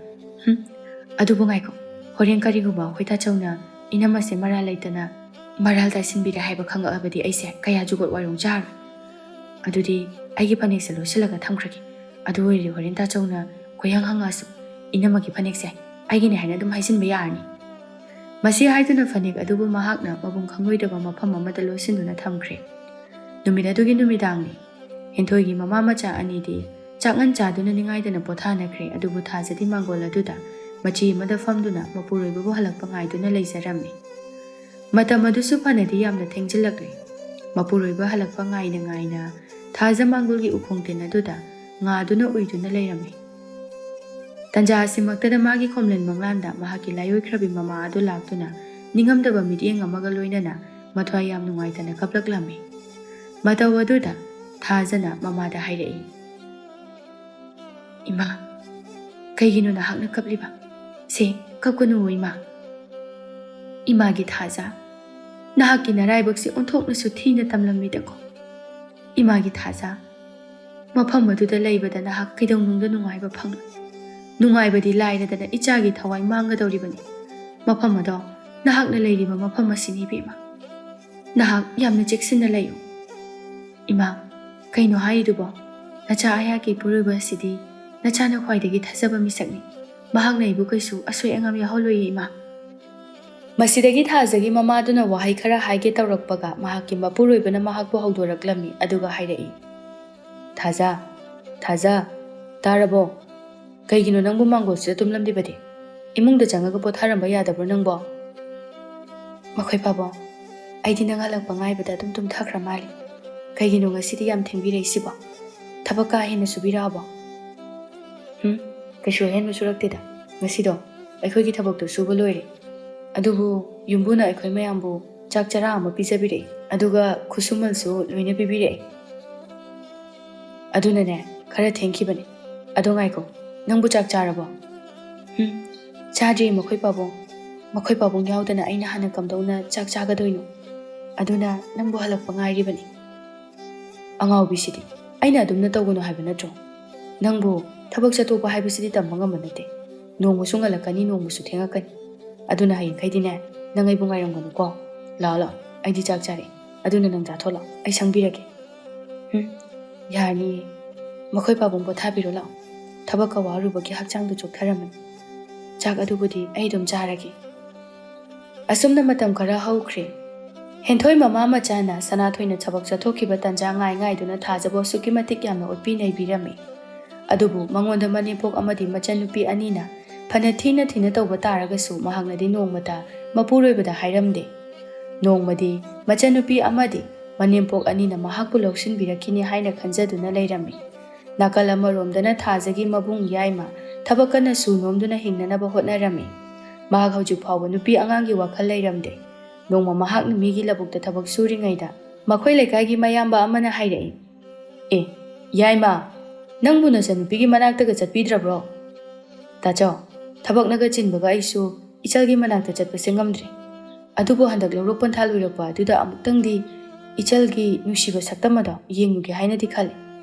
ꯍꯨꯝ, ꯑꯗꯨꯕꯨ ꯉꯥꯏꯈꯣ, ꯍꯣꯔꯦꯟ ꯀꯔꯤꯒꯨꯝꯕ ꯑꯩꯈꯣꯏ ꯇꯥꯆꯧꯅ ꯏꯅꯝꯃꯁꯦ ꯃꯔꯥꯜ ꯂꯩꯇꯅ ꯃꯔꯥꯜ ꯇꯥꯏꯁꯤꯟꯕꯤꯔꯦ ꯍꯥꯏꯕ ꯈꯪꯉꯛꯑꯕꯗꯤ ꯑꯩꯁꯦ ꯀꯌꯥ ꯖꯨꯒꯣꯠ ꯋꯥꯏꯔꯣꯡ ꯆꯥꯔꯣꯏ꯫ ꯑꯗꯨꯗꯤ ꯑꯩꯒꯤ ꯐꯅꯦꯛꯁꯦ ꯂꯣꯠꯁꯤꯜꯂꯒ ꯊꯝꯈ꯭ꯔꯒꯦ꯫ ꯑꯗꯨ ꯑꯣꯏꯔꯗꯤ ꯍꯣꯔꯦꯟ ꯇꯥꯆꯧꯅ ꯈꯣꯏꯍꯪ ꯍꯪꯉꯛꯑꯁꯨ ꯏꯅꯝꯃꯒꯤ ꯐꯅꯦꯛꯁꯦ ꯑꯩꯒꯤꯅꯦ ꯍꯥꯏꯅ ꯑꯗꯨꯝ ꯍꯥꯏꯖꯤꯟꯕ ꯌꯥꯔꯅꯤ"꯫ ꯃꯁꯤ ꯍꯥꯏꯗꯨꯅ ꯐꯅꯦꯛ ꯑꯗꯨꯕꯨ ꯃꯍꯥꯛꯅ ꯃꯕꯨꯡ ꯈꯪꯂꯣꯏꯗꯕ ꯃꯐꯝ ꯑꯃꯗ ꯂꯣꯠꯁꯤꯟꯗꯨꯅ ꯊꯝꯈ꯭ꯔꯦ꯫ ꯅꯨꯃꯤꯠ ꯑꯗꯨꯒꯤ ꯅꯨꯃꯤꯗꯥꯡꯅꯤ꯫ ꯍꯦꯟꯊꯣꯏꯒꯤ ꯃꯃꯥ ꯃꯆꯥ ꯑꯅꯤꯗꯤ ꯆꯥꯛꯉꯟ ꯆꯥꯗꯨꯅ ꯅꯤꯡꯉꯥꯏꯗꯅ ꯄꯣꯊꯥꯅꯈ꯭ꯔꯦ, ꯑꯗꯨꯕꯨ ꯊꯥꯖꯗꯤ ꯃꯥꯡꯒꯣꯜ ꯑꯗꯨꯗ ꯃꯆꯤ ꯑꯃꯗ ꯐꯝꯗꯨꯅ ꯃꯄꯨꯔꯣꯏꯕꯕꯨ ꯍꯜꯂꯛꯄ ꯉꯥꯏꯗꯨꯅ ꯂꯩꯖꯔꯝꯃꯤ꯫ ꯃꯇꯝ ꯑꯗꯨꯁꯨ ꯐꯅꯗꯤ ꯌꯥꯝꯅ ꯊꯦꯡꯖꯤꯜꯂꯛꯂꯦ꯫ ꯃꯄꯨꯔꯣꯏꯕ ꯍꯜꯂꯛꯄ ꯉꯥꯏꯅ ꯉꯥꯏꯅ ꯊꯥꯖ ꯃꯥꯡꯒꯣꯜꯒꯤ ꯎꯈꯣꯡ ꯇꯤꯟ ꯑꯗꯨꯗ ꯉꯥꯗꯨꯅ ꯎꯏꯗꯨꯅ ꯂꯩꯔꯝꯃꯤ꯫ ꯇꯟꯖꯥ ꯑꯁꯤꯃꯛꯇꯗ ꯃꯥꯒꯤ ꯈꯣꯝꯂꯦꯟ ꯃꯪꯂꯥꯟꯗ ꯃꯍꯥꯛꯀꯤ ꯂꯥꯏꯑꯣꯏꯈ꯭ꯔꯕꯤ ꯃꯃꯥ ꯑꯗꯨ ꯂꯥꯛꯇꯨꯅ ꯅꯤꯡꯉꯝꯗꯕ ꯃꯤꯠꯌꯦꯡ ꯑꯃꯒ ꯂꯣꯏꯅꯅ ꯃꯊ꯭ꯋꯥꯏ ꯌꯥꯝ ꯅꯨꯡꯉꯥꯏꯇꯅ ꯀꯞꯂꯛꯂꯝꯃꯤ꯫ ꯃꯇꯧ ꯑꯗꯨꯗ ꯊꯥꯖꯅ ꯃꯃꯥꯗ ꯍꯥꯏꯔꯛꯏ, "ꯏꯃꯥ, ꯀꯩꯒꯤꯅꯣ ꯅꯍꯥꯛꯅ ꯀꯞꯂꯤꯕ? ꯁꯦ, ꯀꯞꯀꯅꯨꯋꯣ ꯏꯃꯥ꯫ ꯏꯃꯥꯒꯤ ꯊꯥꯖ, ꯅꯍꯥꯛꯀꯤ ꯅꯔꯥꯏꯕꯛꯁꯤ ꯑꯣꯟꯊꯣꯛꯅꯁꯨ ꯊꯤꯅ ꯇꯝꯂꯝꯃꯤꯗꯀꯣ꯫ ꯏꯃꯥꯒꯤ ꯊꯥꯖ, ꯃꯐꯝ ꯑꯗꯨꯗ ꯂꯩꯕꯗ ꯅꯍꯥꯛ ꯀꯩꯗꯧꯅꯨꯡꯗ ꯅꯨꯡꯉꯥꯏꯕ ꯐꯪꯂꯣꯏ꯫ ꯅꯨꯡꯉꯥꯏꯕꯗꯤ ꯂꯥꯏꯔꯗꯅ ꯏꯆꯥꯒꯤ ꯊꯋꯥꯏ ꯃꯥꯡꯒꯗꯧꯔꯤꯕꯅꯤ꯫ ꯃꯐꯝ ꯑꯗꯣ ꯅꯍꯥꯛꯅ ꯂꯩꯔꯤꯕ ꯃꯐꯝ ꯑꯁꯤꯅꯤ ꯏꯕꯦꯝꯃ꯫ ꯅꯍꯥꯛ ꯌꯥꯝꯅ ꯆꯦꯛꯁꯤꯟꯅ ꯂꯩꯌꯨ꯫" "ꯏꯃꯥ, ꯀꯩꯅꯣ ꯍꯥꯏꯔꯤꯗꯨꯕꯣ? ꯅꯆꯥ ꯑꯩꯍꯥꯛꯀꯤ ꯏꯄꯨꯔꯣꯏꯕ ꯑꯁꯤꯗꯤ ꯅꯆꯥꯅ ꯈ꯭ꯋꯥꯏꯗꯒꯤ ꯊꯥꯖꯕ ꯃꯤꯁꯛꯅꯤ꯫ ꯃꯍꯥꯛꯅ ꯑꯩꯕꯨ ꯀꯩꯁꯨ ꯑꯁꯣꯏ ꯑꯉꯥꯝ ꯌꯥꯎꯍꯜꯂꯣꯏꯌꯦ ꯏꯃꯥ꯫" ꯃꯁꯤꯗꯒꯤ ꯊꯥꯖꯒꯤ ꯃꯃꯥꯗꯨꯅ ꯋꯥꯍꯩ ꯈꯔ ꯍꯥꯏꯒꯦ ꯇꯧꯔꯛꯄꯒ ꯃꯍꯥꯛꯀꯤ ꯃꯄꯨꯔꯣꯏꯕꯅ ꯃꯍꯥꯛꯄꯨ ꯍꯧꯗꯣꯔꯛꯂꯝꯃꯤ, ꯑꯗꯨꯒ ꯍꯥꯏꯔꯛꯏ, "ꯊꯥꯖ, ꯊꯥꯖ, ꯇꯥꯔꯕꯣ? ꯀꯩꯒꯤꯅꯣ ꯅꯪꯕꯨ ꯃꯥꯡꯒꯣꯜꯁꯤꯗ ꯇꯨꯝꯂꯝꯂꯤꯕꯗꯤ? ꯏꯃꯨꯡꯗ ꯆꯪꯉꯒ ꯄꯣꯊꯥꯔꯝꯕ ꯌꯥꯗꯕ꯭ꯔꯣ ꯅꯪꯕꯣ?" "ꯃꯈꯣꯏ ꯄꯥꯕꯨꯡ, ꯑꯩꯗꯤ ꯅꯪ ꯍꯜꯂꯛꯄ ꯉꯥꯏꯕꯗ ꯑꯗꯨꯝ ꯇꯨꯝꯊꯈ꯭ꯔ ꯃꯥꯜꯂꯤ꯫ ꯀꯩꯒꯤꯅꯣ ꯉꯁꯤꯗꯤ ꯌꯥꯝ ꯊꯦꯡꯕꯤꯔꯛꯏꯁꯤꯕꯣ? ꯊꯕꯛ ꯀꯥ ꯍꯦꯟꯅ ꯁꯨꯕꯤꯔꯛꯑꯕꯣ?" "ꯍꯨꯝ, ꯀꯩꯁꯨ ꯑꯍꯦꯟꯕ ꯁꯨꯔꯛꯇꯦꯗ꯫ ꯉꯁꯤꯗꯣ ꯑꯩꯈꯣꯏꯒꯤ ꯊꯕꯛꯇꯣ ꯁꯨꯕ ꯂꯣꯏꯔꯦ꯫ ꯑꯗꯨꯕꯨ ꯌꯨꯝꯕꯨꯅ ꯑꯩꯈꯣꯏ ꯃꯌꯥꯝꯕꯨ ꯆꯥꯛ ꯆꯔꯥ ꯑꯃ ꯄꯤꯖꯕꯤꯔꯛꯏ, ꯑꯗꯨꯒ ꯈꯨꯠꯁꯨꯃꯜꯁꯨ ꯂꯣꯏꯅ ꯄꯤꯕꯤꯔꯛꯏ꯫ ꯑꯗꯨꯅꯅꯦ, ꯈꯔ ꯊꯦꯡꯈꯤꯕꯅꯤ꯫ ꯑꯗꯣ ꯉꯥꯏꯈꯣ, ꯅꯪꯕꯨ ꯆꯥꯛ ꯆꯥꯔꯕꯣ?" "ꯍꯨꯝ, ꯆꯥꯗ꯭ꯔꯤ ꯃꯈꯣꯏ ꯄꯥꯕꯨꯡ꯫ ꯃꯈꯣꯏ ꯄꯥꯕꯨꯡ ꯌꯥꯎꯗꯅ ꯑꯩꯅ ꯍꯥꯟꯅ ꯀꯝꯗꯧꯅ ꯆꯥꯛ ꯆꯥꯒꯗꯣꯏꯅꯣ? ꯑꯗꯨꯅ ꯅꯪꯕꯨ ꯍꯜꯂꯛꯄ ꯉꯥꯏꯔꯤꯕꯅꯤ꯫" "ꯑꯉꯥꯎꯕꯤꯁꯤꯗꯤ, ꯑꯩꯅ ꯑꯗꯨꯝꯅ ꯇꯧꯒꯅꯨ ꯍꯥꯏꯕ ꯅꯠꯇ꯭ꯔꯣ? ꯅꯪꯕꯨ ꯊꯕꯛ ꯆꯠꯊꯣꯛꯄ ꯍꯥꯏꯕꯁꯤꯗꯤ ꯇꯝꯕ ꯉꯝꯕ ꯅꯠꯇꯦ꯫ ꯅꯣꯡꯃꯁꯨ ꯉꯜꯂꯛꯀꯅꯤ, ꯅꯣꯡꯃꯁꯨ ꯊꯦꯡꯉꯛꯀꯅꯤ꯫ ꯑꯗꯨꯅ ꯍꯌꯦꯡꯈꯩꯗꯤꯅꯦ, ꯅꯪ ꯑꯩꯕꯨ ꯉꯥꯏꯔꯝꯒꯅꯨꯀꯣ꯫ ꯂꯥꯛꯑꯣ, ꯂꯥꯛꯑꯣ, ꯑꯩꯗꯤ ꯆꯥꯛ ꯆꯥꯔꯦ꯫ ꯑꯗꯨꯅ ꯅꯪ ꯆꯥꯊꯣꯛꯂꯛꯑꯣ, ꯑꯩ ꯁꯪꯕꯤꯔꯒꯦ꯫" "ꯍꯨꯝ, ꯌꯥꯔꯅꯤꯌꯦ꯫ ꯃꯈꯣꯏ ꯄꯥꯕꯨꯡ ꯄꯣꯊꯥꯕꯤꯔꯣ ꯂꯥꯛꯑꯣ꯫ ꯊꯕꯛꯀ ꯋꯥꯔꯨꯕꯒꯤ ꯍꯛꯆꯥꯡꯗꯨ ꯆꯣꯛꯊꯔꯝꯃꯅꯤ꯫ ꯆꯥꯛ ꯑꯗꯨꯕꯨꯗꯤ ꯑꯩ ꯑꯗꯨꯝ ꯆꯥꯔꯒꯦ꯫" ꯑꯁꯨꯝꯅ ꯃꯇꯝ ꯈꯔ ꯍꯧꯈ꯭ꯔꯦ꯫ ꯍꯦꯟꯊꯣꯏ ꯃꯃꯥ ꯃꯆꯥꯅ ꯁꯅꯥꯊꯣꯏꯅ ꯊꯕꯛ ꯆꯠꯊꯣꯛꯈꯤꯕ ꯇꯟꯖꯥ ꯉꯥꯏ ꯉꯥꯏꯗꯨꯅ ꯊꯥꯖꯕꯨ ꯑꯁꯨꯛꯀꯤ ꯃꯇꯤꯛ ꯌꯥꯝꯅ ꯑꯣꯠꯄꯤ ꯅꯩꯕꯤꯔꯝꯃꯤ꯫ ꯑꯗꯨꯕꯨ ꯃꯉꯣꯟꯗ ꯃꯅꯦꯝꯄꯣꯛ ꯑꯃꯗꯤ ꯃꯆꯟꯅꯨꯄꯤ ꯑꯅꯤꯅ ꯐꯅ ꯊꯤꯅ ꯊꯤꯅ ꯇꯧꯕ ꯇꯥꯔꯒꯁꯨ ꯃꯍꯥꯛꯅꯗꯤ ꯅꯣꯡꯃꯇ ꯃꯄꯨꯔꯣꯏꯕꯗ ꯍꯥꯏꯔꯝꯗꯦ꯫ ꯅꯣꯡꯃꯗꯤ ꯃꯆꯟꯅꯨꯄꯤ ꯑꯃꯗꯤ ꯃꯅꯦꯝꯄꯣꯛ ꯑꯅꯤꯅ ꯃꯍꯥꯛꯄꯨ ꯂꯧꯁꯤꯟꯕꯤꯔꯛꯈꯤꯅꯤ ꯍꯥꯏꯅ ꯈꯟꯖꯗꯨꯅ ꯂꯩꯔꯝꯃꯤ꯫ ꯅꯥꯀꯜ ꯑꯃꯔꯣꯝꯗꯅ ꯊꯥꯖꯒꯤ ꯃꯕꯨꯡ ꯌꯥꯏꯃ ꯊꯕꯛ ꯀꯟꯅ ꯁꯨ ꯅꯣꯝꯗꯨꯅ ꯍꯤꯡꯅꯅꯕ ꯍꯣꯠꯅꯔꯝꯃꯤ꯫ ꯃꯍꯥꯛ ꯍꯧꯖꯤꯛ ꯐꯥꯎꯕ ꯅꯨꯄꯤ ꯑꯉꯥꯡꯒꯤ ꯋꯥꯈꯜ ꯂꯩꯔꯝꯗꯦ꯫ ꯅꯣꯡꯃ ꯃꯍꯥꯛꯅ ꯃꯤꯒꯤ ꯂꯧꯕꯨꯛꯇ ꯊꯕꯛ ꯁꯨꯔꯤꯉꯩꯗ ꯃꯈꯣꯏ ꯂꯩꯀꯥꯏꯒꯤ ꯃꯌꯥꯝꯕ ꯑꯃꯅ ꯍꯥꯏꯔꯛꯏ, "ꯑꯦ, ꯌꯥꯏꯃ, ꯅꯪꯕꯨ ꯅꯆꯟꯅꯨꯄꯤꯒꯤ ꯃꯅꯥꯛꯇꯒ ꯆꯠꯄꯤꯗ꯭ꯔꯕ꯭ꯔꯣ?" "ꯇꯥꯆꯧ, ꯊꯕꯛꯅꯒ ꯆꯤꯟꯕꯒ ꯑꯩꯁꯨ ꯏꯆꯜꯒꯤ ꯃꯅꯥꯛꯇ ꯆꯠꯄꯁꯦ ꯉꯝꯗ꯭ꯔꯦ꯫ ꯑꯗꯨꯕꯨ ꯍꯟꯗꯛ ꯂꯧꯔꯣꯛ ꯄꯟꯊꯥ ꯂꯣꯏꯔꯛꯄ ꯑꯗꯨꯗ ꯑꯃꯨꯛꯇꯪꯗꯤ ꯏꯆꯜꯒꯤ ꯅꯨꯡꯁꯤꯕ ꯁꯛꯇꯝ ꯑꯗꯣ ꯌꯦꯡꯉꯨꯒꯦ ꯍꯥꯏꯅꯗꯤ ꯈꯜꯂꯤ꯫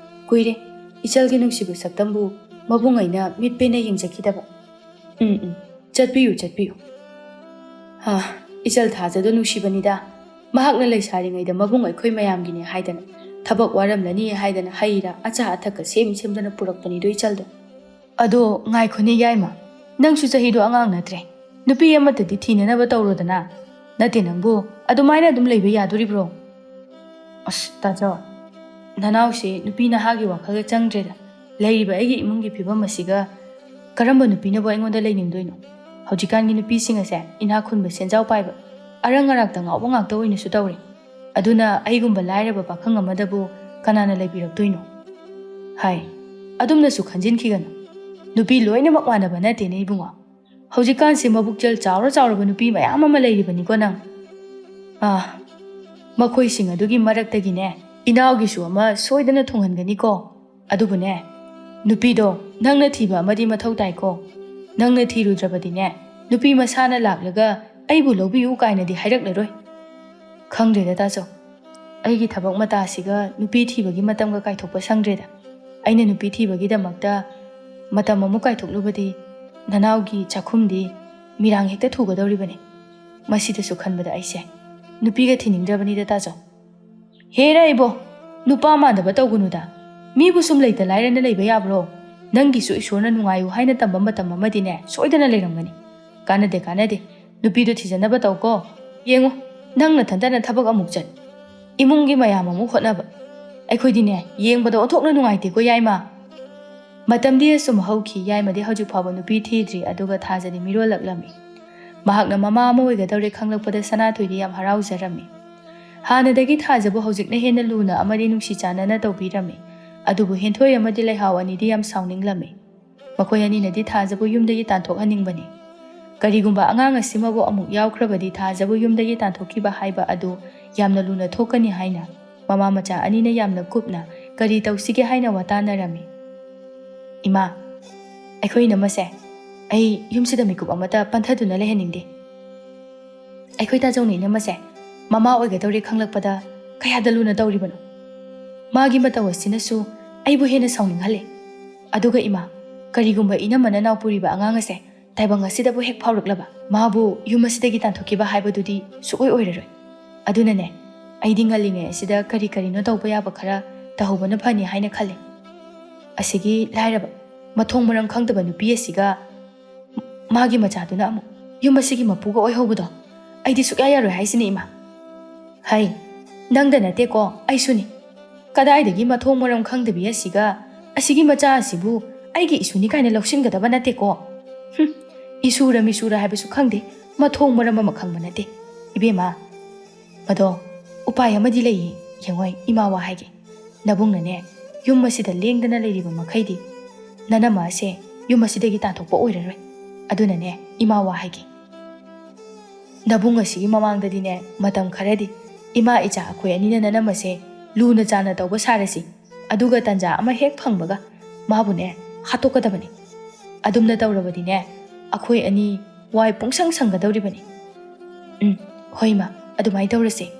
ꯀꯨꯏꯔꯦ ꯏꯆꯜꯒꯤ ꯅꯨꯡꯁꯤꯕ ꯁꯛꯇꯝꯕꯨ ꯃꯕꯨꯡ ꯑꯩꯅ ꯃꯤꯠ ꯄꯦꯟꯅ ꯌꯦꯡꯖꯈꯤꯗꯕ꯫ ꯎꯝ, ꯎꯝ, ꯆꯠꯄꯤꯌꯨ, ꯆꯠꯄꯤꯌꯨ꯫ ꯍꯥ, ꯏꯆꯜ ꯊꯥꯖꯗꯣ ꯅꯨꯡꯁꯤꯕꯅꯤꯗ꯫ ꯃꯍꯥꯛꯅ ꯂꯩꯁꯥꯔꯤꯉꯩꯗ ꯃꯕꯨꯡ ꯑꯩꯈꯣꯏ ꯃꯌꯥꯝꯒꯤꯅꯦ ꯍꯥꯏꯗꯅ, ꯊꯕꯛ ꯋꯥꯔꯝꯂꯅꯤ ꯍꯥꯏꯗꯅ ꯍꯩ ꯔꯥ ꯑꯆꯥ ꯑꯊꯛꯀ ꯁꯦꯝ ꯁꯦꯝꯗꯅ ꯄꯨꯔꯛꯄꯅꯤꯗꯣ ꯏꯆꯜꯗꯣ꯫ ꯑꯗꯣ ꯉꯥꯏꯈꯣꯅꯦ ꯌꯥꯏꯃ, ꯅꯪꯁꯨ ꯆꯍꯤꯗꯣ ꯑꯉꯥꯡ ꯅꯠꯇ꯭ꯔꯦ꯫ ꯅꯨꯄꯤ ꯑꯃꯠꯇꯗꯤ ꯊꯤꯅꯅꯕ ꯇꯧꯔꯣꯗꯅ꯫ ꯅꯠꯇꯦ ꯅꯪꯕꯨ ꯑꯗꯨꯃꯥꯏꯅ ꯑꯗꯨꯝ ꯂꯩꯕ ꯌꯥꯗꯣꯔꯤꯕ꯭ꯔꯣ?" "ꯑꯁ ꯇꯥꯆꯧ, ꯅꯅꯥꯎꯁꯦ ꯅꯨꯄꯤ ꯅꯍꯥꯒꯤ ꯋꯥꯈꯜꯒ ꯆꯪꯗ꯭ꯔꯦꯗ꯫ ꯂꯩꯔꯤꯕ ꯑꯩꯒꯤ ꯏꯃꯨꯡꯒꯤ ꯐꯤꯕꯝ ꯑꯁꯤꯒ ꯀꯔꯝꯕ ꯅꯨꯄꯤꯅꯕꯨ ꯑꯩꯉꯣꯟꯗ ꯂꯩꯅꯤꯡꯗꯣꯏꯅꯣ? ꯍꯧꯖꯤꯛꯀꯥꯟꯒꯤ ꯅꯨꯄꯤꯁꯤꯡ ꯑꯁꯦ ꯏꯅꯥꯛ ꯈꯨꯟꯕ ꯁꯦꯟꯖꯥꯎ ꯄꯥꯏꯕ, ꯑꯔꯪ ꯑꯔꯥꯛꯇ ꯉꯥꯎꯕ ꯉꯥꯛꯇ ꯑꯣꯏꯅꯁꯨ ꯇꯧꯔꯦ꯫ ꯑꯗꯨꯅ ꯑꯩꯒꯨꯝꯕ ꯂꯥꯏꯔꯕ ꯄꯥꯈꯪ ꯑꯃꯗꯕꯨ ꯀꯅꯥꯅ ꯂꯩꯕꯤꯔꯛꯇꯣꯏꯅꯣ?" ꯍꯥꯏ꯫ "ꯑꯗꯨꯝꯅꯁꯨ ꯈꯟꯖꯤꯟꯈꯤꯒꯅꯨ꯫ ꯅꯨꯄꯤ ꯂꯣꯏꯅꯃꯛ ꯃꯥꯟꯅꯕ ꯅꯠꯇꯦꯅꯦ ꯏꯕꯨꯡꯉꯣ꯫ ꯍꯧꯖꯤꯛꯀꯥꯟꯁꯤ ꯃꯕꯨꯛꯆꯦꯜ ꯆꯥꯎꯔ ꯆꯥꯎꯔꯕ ꯅꯨꯄꯤ ꯃꯌꯥꯝ ꯑꯃ ꯂꯩꯔꯤꯕꯅꯤꯀꯣ ꯅꯪ꯫ ꯑꯥ, ꯃꯈꯣꯏꯁꯤꯡ ꯑꯗꯨꯒꯤ ꯃꯔꯛꯇꯒꯤꯅꯦ ꯏꯅꯥꯎꯒꯤꯁꯨ ꯑꯃ ꯁꯣꯏꯗꯅ ꯊꯨꯡꯍꯟꯒꯅꯤꯀꯣ꯫ ꯑꯗꯨꯕꯨꯅꯦ, ꯅꯨꯄꯤꯗꯣ ꯅꯪꯅ ꯊꯤꯕ ꯑꯃꯗꯤ ꯃꯊꯧ ꯇꯥꯏꯀꯣ꯫ ꯅꯪꯅ ꯊꯤꯔꯨꯗ꯭ꯔꯕꯗꯤꯅꯦ, ꯅꯨꯄꯤ ꯃꯁꯥꯅ ꯂꯥꯛꯂꯒ ꯑꯩꯕꯨ ꯂꯧꯕꯤꯌꯨ ꯀꯥꯏꯅꯗꯤ ꯍꯥꯏꯔꯛꯂꯔꯣꯏ꯫" ꯈꯪꯗ꯭ꯔꯦꯗ ꯇꯥꯆꯧ, ꯑꯩꯒꯤ ꯊꯕꯛ ꯃꯇꯥꯁꯤꯒ ꯅꯨꯄꯤ ꯊꯤꯕꯒꯤ ꯃꯇꯝꯒ ꯀꯥꯏꯊꯣꯛꯄ ꯁꯪꯗ꯭ꯔꯦꯗ꯫ ꯑꯩꯅ ꯅꯨꯄꯤ ꯊꯤꯕꯒꯤꯗꯃꯛꯇ ꯃꯇꯝ ꯑꯃꯨꯛ ꯀꯥꯏꯊꯣꯛꯂꯨꯕꯗꯤ ꯅꯅꯥꯎꯒꯤ ꯆꯥꯛꯈꯨꯝꯗꯤ ꯃꯤꯔꯥꯡ ꯍꯦꯛꯇ ꯊꯨꯒꯗꯧꯔꯤꯕꯅꯤ꯫ ꯃꯁꯤꯗꯁꯨ ꯈꯟꯕꯗ ꯑꯩꯁꯦ ꯅꯨꯄꯤꯒ ꯊꯤꯅꯤꯡꯗ꯭ꯔꯕꯅꯤꯗ ꯇꯥꯆꯧ꯫ ꯍꯦꯔꯥ ꯏꯕꯣ, ꯅꯨꯄꯥ ꯃꯥꯟꯗꯕ ꯇꯧꯒꯅꯨꯗ꯫ ꯃꯤꯕꯨ ꯁꯨꯝ ꯂꯩꯇ ꯂꯥꯏꯔꯅ ꯂꯩꯕ ꯌꯥꯕ꯭ꯔꯣ? ꯅꯪꯒꯤꯁꯨ ꯏꯁꯣꯔꯅ ꯅꯨꯡꯉꯥꯏꯌꯨ ꯍꯥꯏꯅ ꯇꯝꯕ ꯃꯇꯝ ꯑꯃꯗꯤꯅꯦ ꯁꯣꯏꯗꯅ ꯂꯩꯔꯝꯒꯅꯤ꯫ ꯀꯥꯟꯅꯗꯦ, ꯀꯥꯟꯅꯗꯦ꯫ ꯅꯨꯄꯤꯗꯣ ꯊꯤꯖꯅꯕ ꯇꯧꯀꯣ꯫ ꯌꯦꯡꯉꯨ, ꯅꯪ ꯅꯊꯟꯇꯅ ꯊꯕꯛ ꯑꯃꯨꯛ ꯆꯠ, ꯏꯃꯨꯡꯒꯤ ꯃꯌꯥꯝ ꯑꯃꯨꯛ ꯍꯣꯠꯅꯕ꯫ ꯑꯩꯈꯣꯏꯗꯤꯅꯦ, ꯌꯦꯡꯕꯗ ꯑꯣꯟꯊꯣꯛꯅ ꯅꯨꯡꯉꯥꯏꯇꯦꯀꯣ, ꯌꯥꯏꯃ꯫ ꯃꯇꯝꯗꯤ ꯑꯁꯨꯝ ꯍꯧꯈꯤ꯫ ꯌꯥꯏꯃꯗꯤ ꯍꯧꯖꯤꯛ ꯐꯥꯎꯕ ꯅꯨꯄꯤ ꯊꯤꯗ꯭ꯔꯤ, ꯑꯗꯨꯒ ꯊꯥꯖꯗꯤ ꯃꯤꯔꯣꯜꯂꯛꯂꯝꯃꯤ꯫ ꯃꯍꯥꯛꯅ ꯃꯃꯥ ꯑꯃ ꯑꯣꯏꯒꯗꯧꯔꯦ ꯈꯪꯂꯛꯄꯗ ꯁꯅꯥꯊꯣꯏꯗꯤ ꯌꯥꯝ ꯍꯔꯥꯎꯖꯔꯝꯃꯤ꯫ ꯍꯥꯟꯅꯗꯒꯤ ꯊꯥꯖꯕꯨ ꯍꯧꯖꯤꯛꯅ ꯍꯦꯟꯅ ꯂꯨꯅ ꯑꯃꯗꯤ ꯅꯨꯡꯁꯤ ꯆꯥꯟꯅꯅ ꯇꯧꯕꯤꯔꯝꯃꯤ꯫ ꯑꯗꯨꯕꯨ ꯍꯦꯟꯊꯣꯏ ꯑꯃꯗꯤ ꯂꯩꯍꯥꯎ ꯑꯅꯤꯗꯤ ꯌꯥꯝ ꯁꯥꯎꯅꯤꯡꯂꯝꯃꯤ꯫ ꯃꯈꯣꯏ ꯑꯅꯤꯅꯗꯤ ꯊꯥꯖꯕꯨ ꯌꯨꯝꯗꯒꯤ ꯇꯥꯟꯊꯣꯛꯍꯟꯅꯤꯡꯕꯅꯤ꯫ ꯀꯔꯤꯒꯨꯝꯕ ꯑꯉꯥꯡ ꯑꯁꯤꯃꯕꯨ ꯑꯃꯨꯛ ꯌꯥꯎꯈ꯭ꯔꯕꯗꯤ ꯊꯥꯖꯕꯨ ꯌꯨꯝꯗꯒꯤ ꯇꯥꯟꯊꯣꯛꯈꯤꯕ ꯍꯥꯏꯕ ꯑꯗꯨ ꯌꯥꯝꯅ ꯂꯨꯅ ꯊꯣꯛꯀꯅꯤ ꯍꯥꯏꯅ ꯃꯃꯥ ꯃꯆꯥ ꯑꯅꯤꯅ ꯌꯥꯝꯅ ꯀꯨꯞꯅ ꯀꯔꯤ ꯇꯧꯁꯤꯒꯦ ꯍꯥꯏꯅ ꯋꯥꯇꯥꯅꯔꯝꯃꯤ꯫ "ꯏꯃꯥ, ꯑꯩꯈꯣꯏ ꯏꯅꯝꯃꯁꯦ ꯑꯩ ꯌꯨꯝꯁꯤꯗ ꯃꯤꯀꯨꯞ ꯑꯃꯠꯇ ꯄꯟꯊꯗꯨꯅ ꯂꯩꯍꯟꯅꯤꯡꯗꯦ꯫ ꯑꯩꯈꯣꯏ ꯇꯥꯖꯧꯅ ꯏꯅꯝꯃꯁꯦ ꯃꯃꯥ ꯑꯣꯏꯒꯗꯧꯔꯦ ꯈꯪꯂꯛꯄꯗ ꯀꯌꯥꯗ ꯂꯨꯅ ꯇꯧꯔꯤꯕꯅꯣ꯫ ꯃꯥꯒꯤ ꯃꯇꯧ ꯑꯁꯤꯅꯁꯨ ꯑꯩꯕꯨ ꯍꯦꯟꯅ ꯁꯥꯎꯅꯤꯡꯍꯜꯂꯦ꯫ ꯑꯗꯨꯒ ꯏꯃꯥ, ꯀꯔꯤꯒꯨꯝꯕ ꯏꯅꯝꯃꯅ ꯅꯥꯎ ꯄꯨꯔꯤꯕ ꯑꯉꯥꯡ ꯑꯁꯦ ꯇꯥꯏꯕꯪ ꯑꯁꯤꯗꯕꯨ ꯍꯦꯛ ꯐꯥꯎꯔꯛꯂꯕ, ꯃꯥꯕꯨ ꯌꯨꯝ ꯑꯁꯤꯗꯒꯤ ꯇꯥꯟꯊꯣꯛꯈꯤꯕ ꯍꯥꯏꯕꯗꯨꯗꯤ ꯁꯨꯛꯑꯣꯏ ꯑꯣꯏꯔꯔꯣꯏ꯫ ꯑꯗꯨꯅꯅꯦ, ꯑꯩꯗꯤ ꯉꯜꯂꯤꯉꯩ ꯑꯁꯤꯗ ꯀꯔꯤ ꯀꯔꯤꯅꯣ ꯇꯧꯕ ꯌꯥꯕ ꯈꯔ ꯇꯧꯍꯧꯕꯅ ꯐꯅꯤ ꯍꯥꯏꯅ ꯈꯜꯂꯤ꯫ ꯑꯁꯤꯒꯤ ꯂꯥꯏꯔꯕ, ꯃꯊꯣꯡ ꯃꯔꯝ ꯈꯪꯗꯕ ꯅꯨꯄꯤ ꯑꯁꯤꯒ ꯃꯥꯒꯤ ꯃꯆꯥꯗꯨꯅ ꯑꯃꯨꯛ ꯌꯨꯝ ꯑꯁꯤꯒꯤ ꯃꯄꯨꯒ ꯑꯣꯏꯍꯧꯕꯗꯣ ꯑꯩꯗꯤ ꯁꯨꯛꯌꯥ ꯌꯥꯔꯣꯏ ꯍꯥꯏꯁꯤꯅꯤ, ꯏꯃꯥ꯫ ꯍꯩ, ꯅꯪꯗ ꯅꯠꯇꯦꯀꯣ, ꯑꯩꯁꯨꯅꯤ꯫ ꯀꯗꯥꯏꯗꯒꯤ ꯃꯊꯣꯡ ꯃꯔꯝ ꯈꯪꯗꯕꯤ ꯑꯁꯤꯒ ꯑꯁꯤꯒꯤ ꯃꯆꯥ ꯑꯁꯤꯕꯨ ꯑꯩꯒꯤ ꯏꯁꯨꯅꯤ ꯀꯥꯏꯅ ꯂꯧꯁꯤꯟꯒꯗꯕ ꯅꯠꯇꯦꯀꯣ꯫ ꯍꯨꯝ, ꯏꯁꯨꯔ ꯃꯤꯁꯨꯔ ꯍꯥꯏꯕꯁꯨ ꯈꯪꯗꯦ, ꯃꯊꯣꯡ ꯃꯔꯝ ꯑꯃ ꯈꯪꯕ ꯅꯠꯇꯦ꯫ ꯏꯕꯦꯝꯃ, ꯃꯗꯣ ꯎꯄꯥꯏ ꯑꯃꯗꯤ ꯂꯩꯌꯦ꯫ ꯌꯦꯡꯉꯣꯏ, ꯏꯃꯥ ꯋꯥ ꯍꯥꯏꯒꯦ꯫ ꯅꯕꯨꯡꯅꯅꯦ, ꯌꯨꯝ ꯑꯁꯤꯗ ꯂꯦꯡꯗꯅ ꯂꯩꯔꯤꯕ ꯃꯈꯩꯗꯤ ꯅꯅꯝꯃ ꯑꯁꯦ ꯌꯨꯝ ꯑꯁꯤꯗꯒꯤ ꯇꯥꯟꯊꯣꯛꯄ ꯑꯣꯏꯔꯔꯣꯏ꯫ ꯑꯗꯨꯅꯅꯦ, ꯏꯃꯥ ꯋꯥ ꯍꯥꯏꯒꯦ꯫ ꯅꯕꯨꯡ ꯑꯁꯤꯒꯤ ꯃꯃꯥꯡꯗꯗꯤꯅꯦ, ꯃꯇꯝ ꯈꯔꯗꯤ ꯏꯃꯥ ꯏꯆꯥ ꯑꯩꯈꯣꯏ ꯑꯅꯤꯅ ꯅꯅꯝꯃꯁꯦ ꯂꯨꯅ ꯆꯥꯟꯅ ꯇꯧꯕ ꯁꯥꯔꯁꯤ꯫ ꯑꯗꯨꯒ ꯇꯟꯖꯥ ꯑꯃ ꯍꯦꯛ ꯐꯪꯕꯒ ꯃꯥꯕꯨꯅꯦ ꯍꯥꯠꯇꯣꯛꯀꯗꯕꯅꯤ꯫ ꯑꯗꯨꯝꯅ ꯇꯧꯔꯕꯗꯤꯅꯦ, ꯑꯩꯈꯣꯏ ꯑꯅꯤ ꯋꯥꯏ ꯄꯨꯡꯁꯪ ꯁꯪꯒꯗꯧꯔꯤꯕꯅꯤ꯫ ꯎꯝ, ꯍꯣꯏ ꯏꯃꯥ, ꯑꯗꯨꯃꯥꯏꯅ ꯇꯧꯔꯁꯦ꯫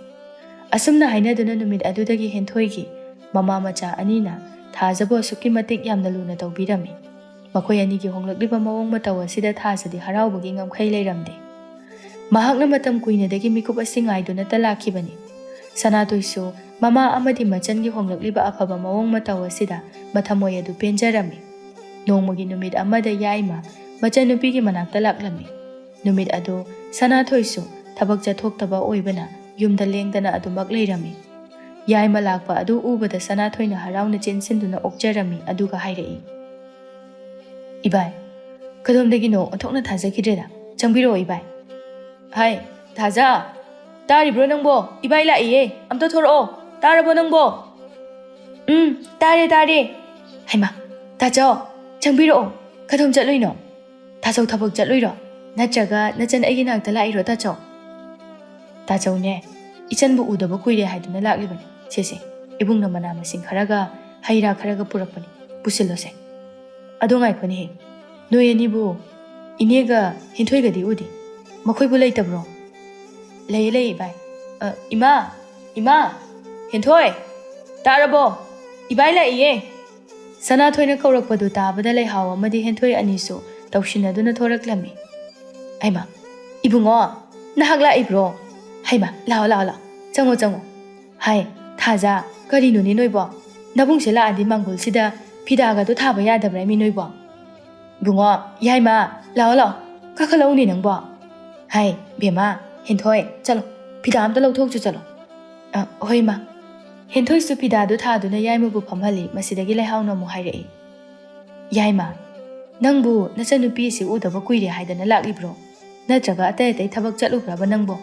ꯑꯁꯨꯝꯅ ꯍꯥꯏꯅꯗꯨꯅ ꯅꯨꯃꯤꯠ ꯑꯗꯨꯗꯒꯤ ꯍꯦꯟꯊꯣꯏꯒꯤ ꯃꯃꯥ ꯃꯆꯥ ꯑꯅꯤꯅ ꯊꯥꯖꯕꯨ ꯑꯁꯨꯛꯀꯤ ꯃꯇꯤꯛ ꯌꯥꯝꯅ ꯂꯨꯅ ꯇꯧꯕꯤꯔꯝꯃꯤ꯫ ꯃꯈꯣꯏ ꯑꯅꯤꯒꯤ ꯍꯣꯡꯂꯛꯂꯤꯕ ꯃꯑꯣꯡ ꯃꯇꯧ ꯑꯁꯤꯗ ꯊꯥꯖꯗꯤ ꯍꯔꯥꯎꯕꯒꯤ ꯉꯝꯈꯩ ꯂꯩꯔꯝꯗꯦ꯫ ꯃꯍꯥꯛꯅ ꯃꯇꯝ ꯀꯨꯏꯅꯗꯒꯤ ꯃꯤꯀꯨꯞ ꯑꯁꯤ ꯉꯥꯏꯗꯨꯅꯇ ꯂꯥꯛꯈꯤꯕꯅꯤ꯫ ꯁꯅꯥꯇꯣꯏꯁꯨ ꯃꯃꯥ ꯑꯃꯗꯤ ꯃꯆꯟꯒꯤ ꯍꯣꯡꯂꯛꯂꯤꯕ ꯑꯐꯕ ꯃꯑꯣꯡ ꯃꯇꯧ ꯑꯁꯤꯗ ꯃꯊꯃꯣꯏ ꯑꯗꯨ ꯄꯦꯟꯖꯔꯝꯃꯤ꯫ ꯅꯣꯡꯃꯒꯤ ꯅꯨꯃꯤꯠ ꯑꯃꯗ ꯌꯥꯏꯃ ꯃꯆꯟꯅꯨꯄꯤꯒꯤ ꯃꯅꯥꯛꯇ ꯂꯥꯛꯂꯝꯃꯤ꯫ ꯅꯨꯃꯤꯠ ꯑꯗꯨ ꯁꯅꯥꯊꯣꯏꯁꯨ ꯊꯕꯛ ꯆꯠꯊꯣꯛꯇꯕ ꯑꯣꯏꯕꯅ ꯌꯨꯝꯗ ꯂꯦꯡꯗꯅ ꯑꯗꯨꯃꯛ ꯂꯩꯔꯝꯃꯤ꯫ ꯌꯥꯏꯃ ꯂꯥꯛꯄ ꯑꯗꯨ ꯎꯕꯗ ꯁꯅꯥꯊꯣꯏꯅ ꯍꯔꯥꯎꯅ ꯆꯦꯟꯁꯤꯟꯗꯨꯅ ꯑꯣꯛꯆꯔꯝꯃꯤ, ꯑꯗꯨꯒ ꯍꯥꯏꯔꯛꯏ, "ꯏꯕꯥꯏ, ꯀꯗꯣꯝꯗꯒꯤꯅꯣ ꯑꯣꯟꯊꯣꯛꯅ ꯊꯥꯖꯈꯤꯗ꯭ꯔꯦꯗ꯫ ꯆꯪꯕꯤꯔꯛꯑꯣ ꯏꯕꯥꯏ꯫" "ꯍꯥꯏ, ꯊꯥꯖ, ꯇꯥꯔꯤꯕ꯭ꯔꯣ ꯅꯪꯕꯣ? ꯏꯕꯥꯏ ꯂꯥꯛꯏꯌꯦ, ꯑꯝꯇ ꯊꯣꯔꯛꯑꯣ꯫ ꯇꯥꯔꯕꯣ ꯅꯪꯕꯣ?" "ꯎꯝ, ꯇꯥꯔꯦ, ꯇꯥꯔꯦ꯫" "ꯍꯩꯃꯥ, ꯇꯥꯆꯧ, ꯆꯪꯕꯤꯔꯛꯑꯣ꯫ ꯀꯗꯣꯝ ꯆꯠꯂꯨꯏꯅꯣ? ꯇꯥꯆꯧ ꯊꯕꯛ ꯆꯠꯂꯨꯏꯔꯣ? ꯅꯠꯇ꯭ꯔꯒ ꯅꯆꯟ ꯑꯩꯒꯤ ꯅꯥꯛꯇ ꯂꯥꯛꯏꯔꯣ ꯇꯥꯆꯧ?" "ꯇꯥꯆꯧꯅꯦ, ꯏꯆꯟꯕꯨ ꯎꯗꯕ ꯀꯨꯏꯔꯦ ꯍꯥꯏꯗꯨꯅ ꯂꯥꯛꯂꯤꯕꯅꯤ꯫ ꯁꯦ, ꯁꯦ, ꯏꯕꯨꯡꯅ ꯃꯅꯥ ꯃꯁꯤꯡ ꯈꯔꯒ ꯍꯩ ꯔꯥ ꯈꯔꯒ ꯄꯨꯔꯛꯄꯅꯤ꯫ ꯄꯨꯁꯤꯜꯂꯣꯁꯦ꯫ ꯑꯗꯣ ꯉꯥꯏꯈꯣꯅꯦꯍꯦ, ꯅꯣꯏ ꯑꯅꯤꯕꯨ ꯏꯅꯦꯒ ꯍꯦꯟꯊꯣꯏꯒꯗꯤ ꯎꯗꯦ꯫ ꯃꯈꯣꯏꯕꯨ ꯂꯩꯇꯕ꯭ꯔꯣ?" "ꯂꯩꯌꯦ, ꯂꯩꯌꯦ ꯏꯕꯥꯏ꯫ ꯑ, ꯏꯃꯥ, ꯏꯃꯥ, ꯍꯦꯟꯊꯣꯏ, ꯇꯥꯔꯕꯣ? ꯏꯕꯥꯏ ꯂꯥꯛꯏꯌꯦ꯫" ꯁꯅꯥꯊꯣꯏꯅ ꯀꯧꯔꯛꯄꯗꯨ ꯇꯥꯕꯗ ꯂꯩꯍꯥꯎ ꯑꯃꯗꯤ ꯍꯦꯟꯊꯣꯏ ꯑꯅꯤꯁꯨ ꯇꯧꯁꯤꯟꯅꯗꯨꯅ ꯊꯣꯔꯛꯂꯝꯃꯤ꯫ "ꯍꯩꯃꯥ, ꯏꯕꯨꯡꯉꯣ, ꯅꯍꯥꯛ ꯂꯥꯛꯏꯕ꯭ꯔꯣ? ꯍꯩꯃꯥ, ꯂꯥꯛꯑꯣ, ꯂꯥꯛꯑꯣ, ꯂꯥꯛꯑꯣ, ꯆꯪꯉꯣ, ꯆꯪꯉꯣ꯫ ꯍꯥꯏ, ꯊꯥꯖ, ꯀꯔꯤꯅꯣꯅꯦ ꯅꯣꯏꯕꯣ? ꯅꯕꯨꯡꯁꯦ ꯂꯥꯛꯑꯗꯤ ꯃꯥꯡꯒꯣꯜꯁꯤꯗ ꯐꯤꯗꯥꯒꯗꯣ ꯊꯥꯕ ꯌꯥꯗꯕ꯭ꯔꯥ ꯃꯤ ꯅꯣꯏꯕꯣ?" "ꯏꯕꯨꯡꯉꯣ, ꯌꯥꯏꯃ, ꯂꯥꯛꯑꯣ, ꯂꯥꯛꯑꯣ, ꯀꯥꯈꯠꯂꯛꯎꯅꯦ ꯅꯪꯕꯣ꯫ ꯍꯥꯏ, ꯕꯦꯝꯃ, ꯍꯦꯟꯊꯣꯏ, ꯆꯠꯂꯣ, ꯐꯤꯗꯥ ꯑꯝꯇ ꯂꯧꯊꯣꯛꯎꯆꯣ, ꯆꯠꯂꯣ꯫" "ꯑ, ꯍꯣꯏ ꯃꯥ꯫" ꯍꯦꯟꯊꯣꯏꯁꯨ ꯐꯤꯗꯥꯗꯨ ꯊꯥꯗꯨꯅ ꯌꯥꯏꯃꯕꯨ ꯐꯝꯍꯜꯂꯤ꯫ ꯃꯁꯤꯗꯒꯤ ꯂꯩꯍꯥꯎꯅ ꯑꯃꯨꯛ ꯍꯥꯏꯔꯛꯏ, "ꯌꯥꯏꯃ, ꯅꯪꯕꯨ ꯅꯆꯟꯅꯨꯄꯤ ꯑꯁꯤ ꯎꯗꯕ ꯀꯨꯏꯔꯦ ꯍꯥꯏꯗꯅ ꯂꯥꯛꯂꯤꯕ꯭ꯔꯣ? ꯅꯠꯇ꯭ꯔꯒ ꯑꯇꯩ ꯑꯇꯩ ꯊꯕꯛ ꯆꯠꯂꯨꯕ꯭ꯔꯕ ꯅꯪꯕꯣ?"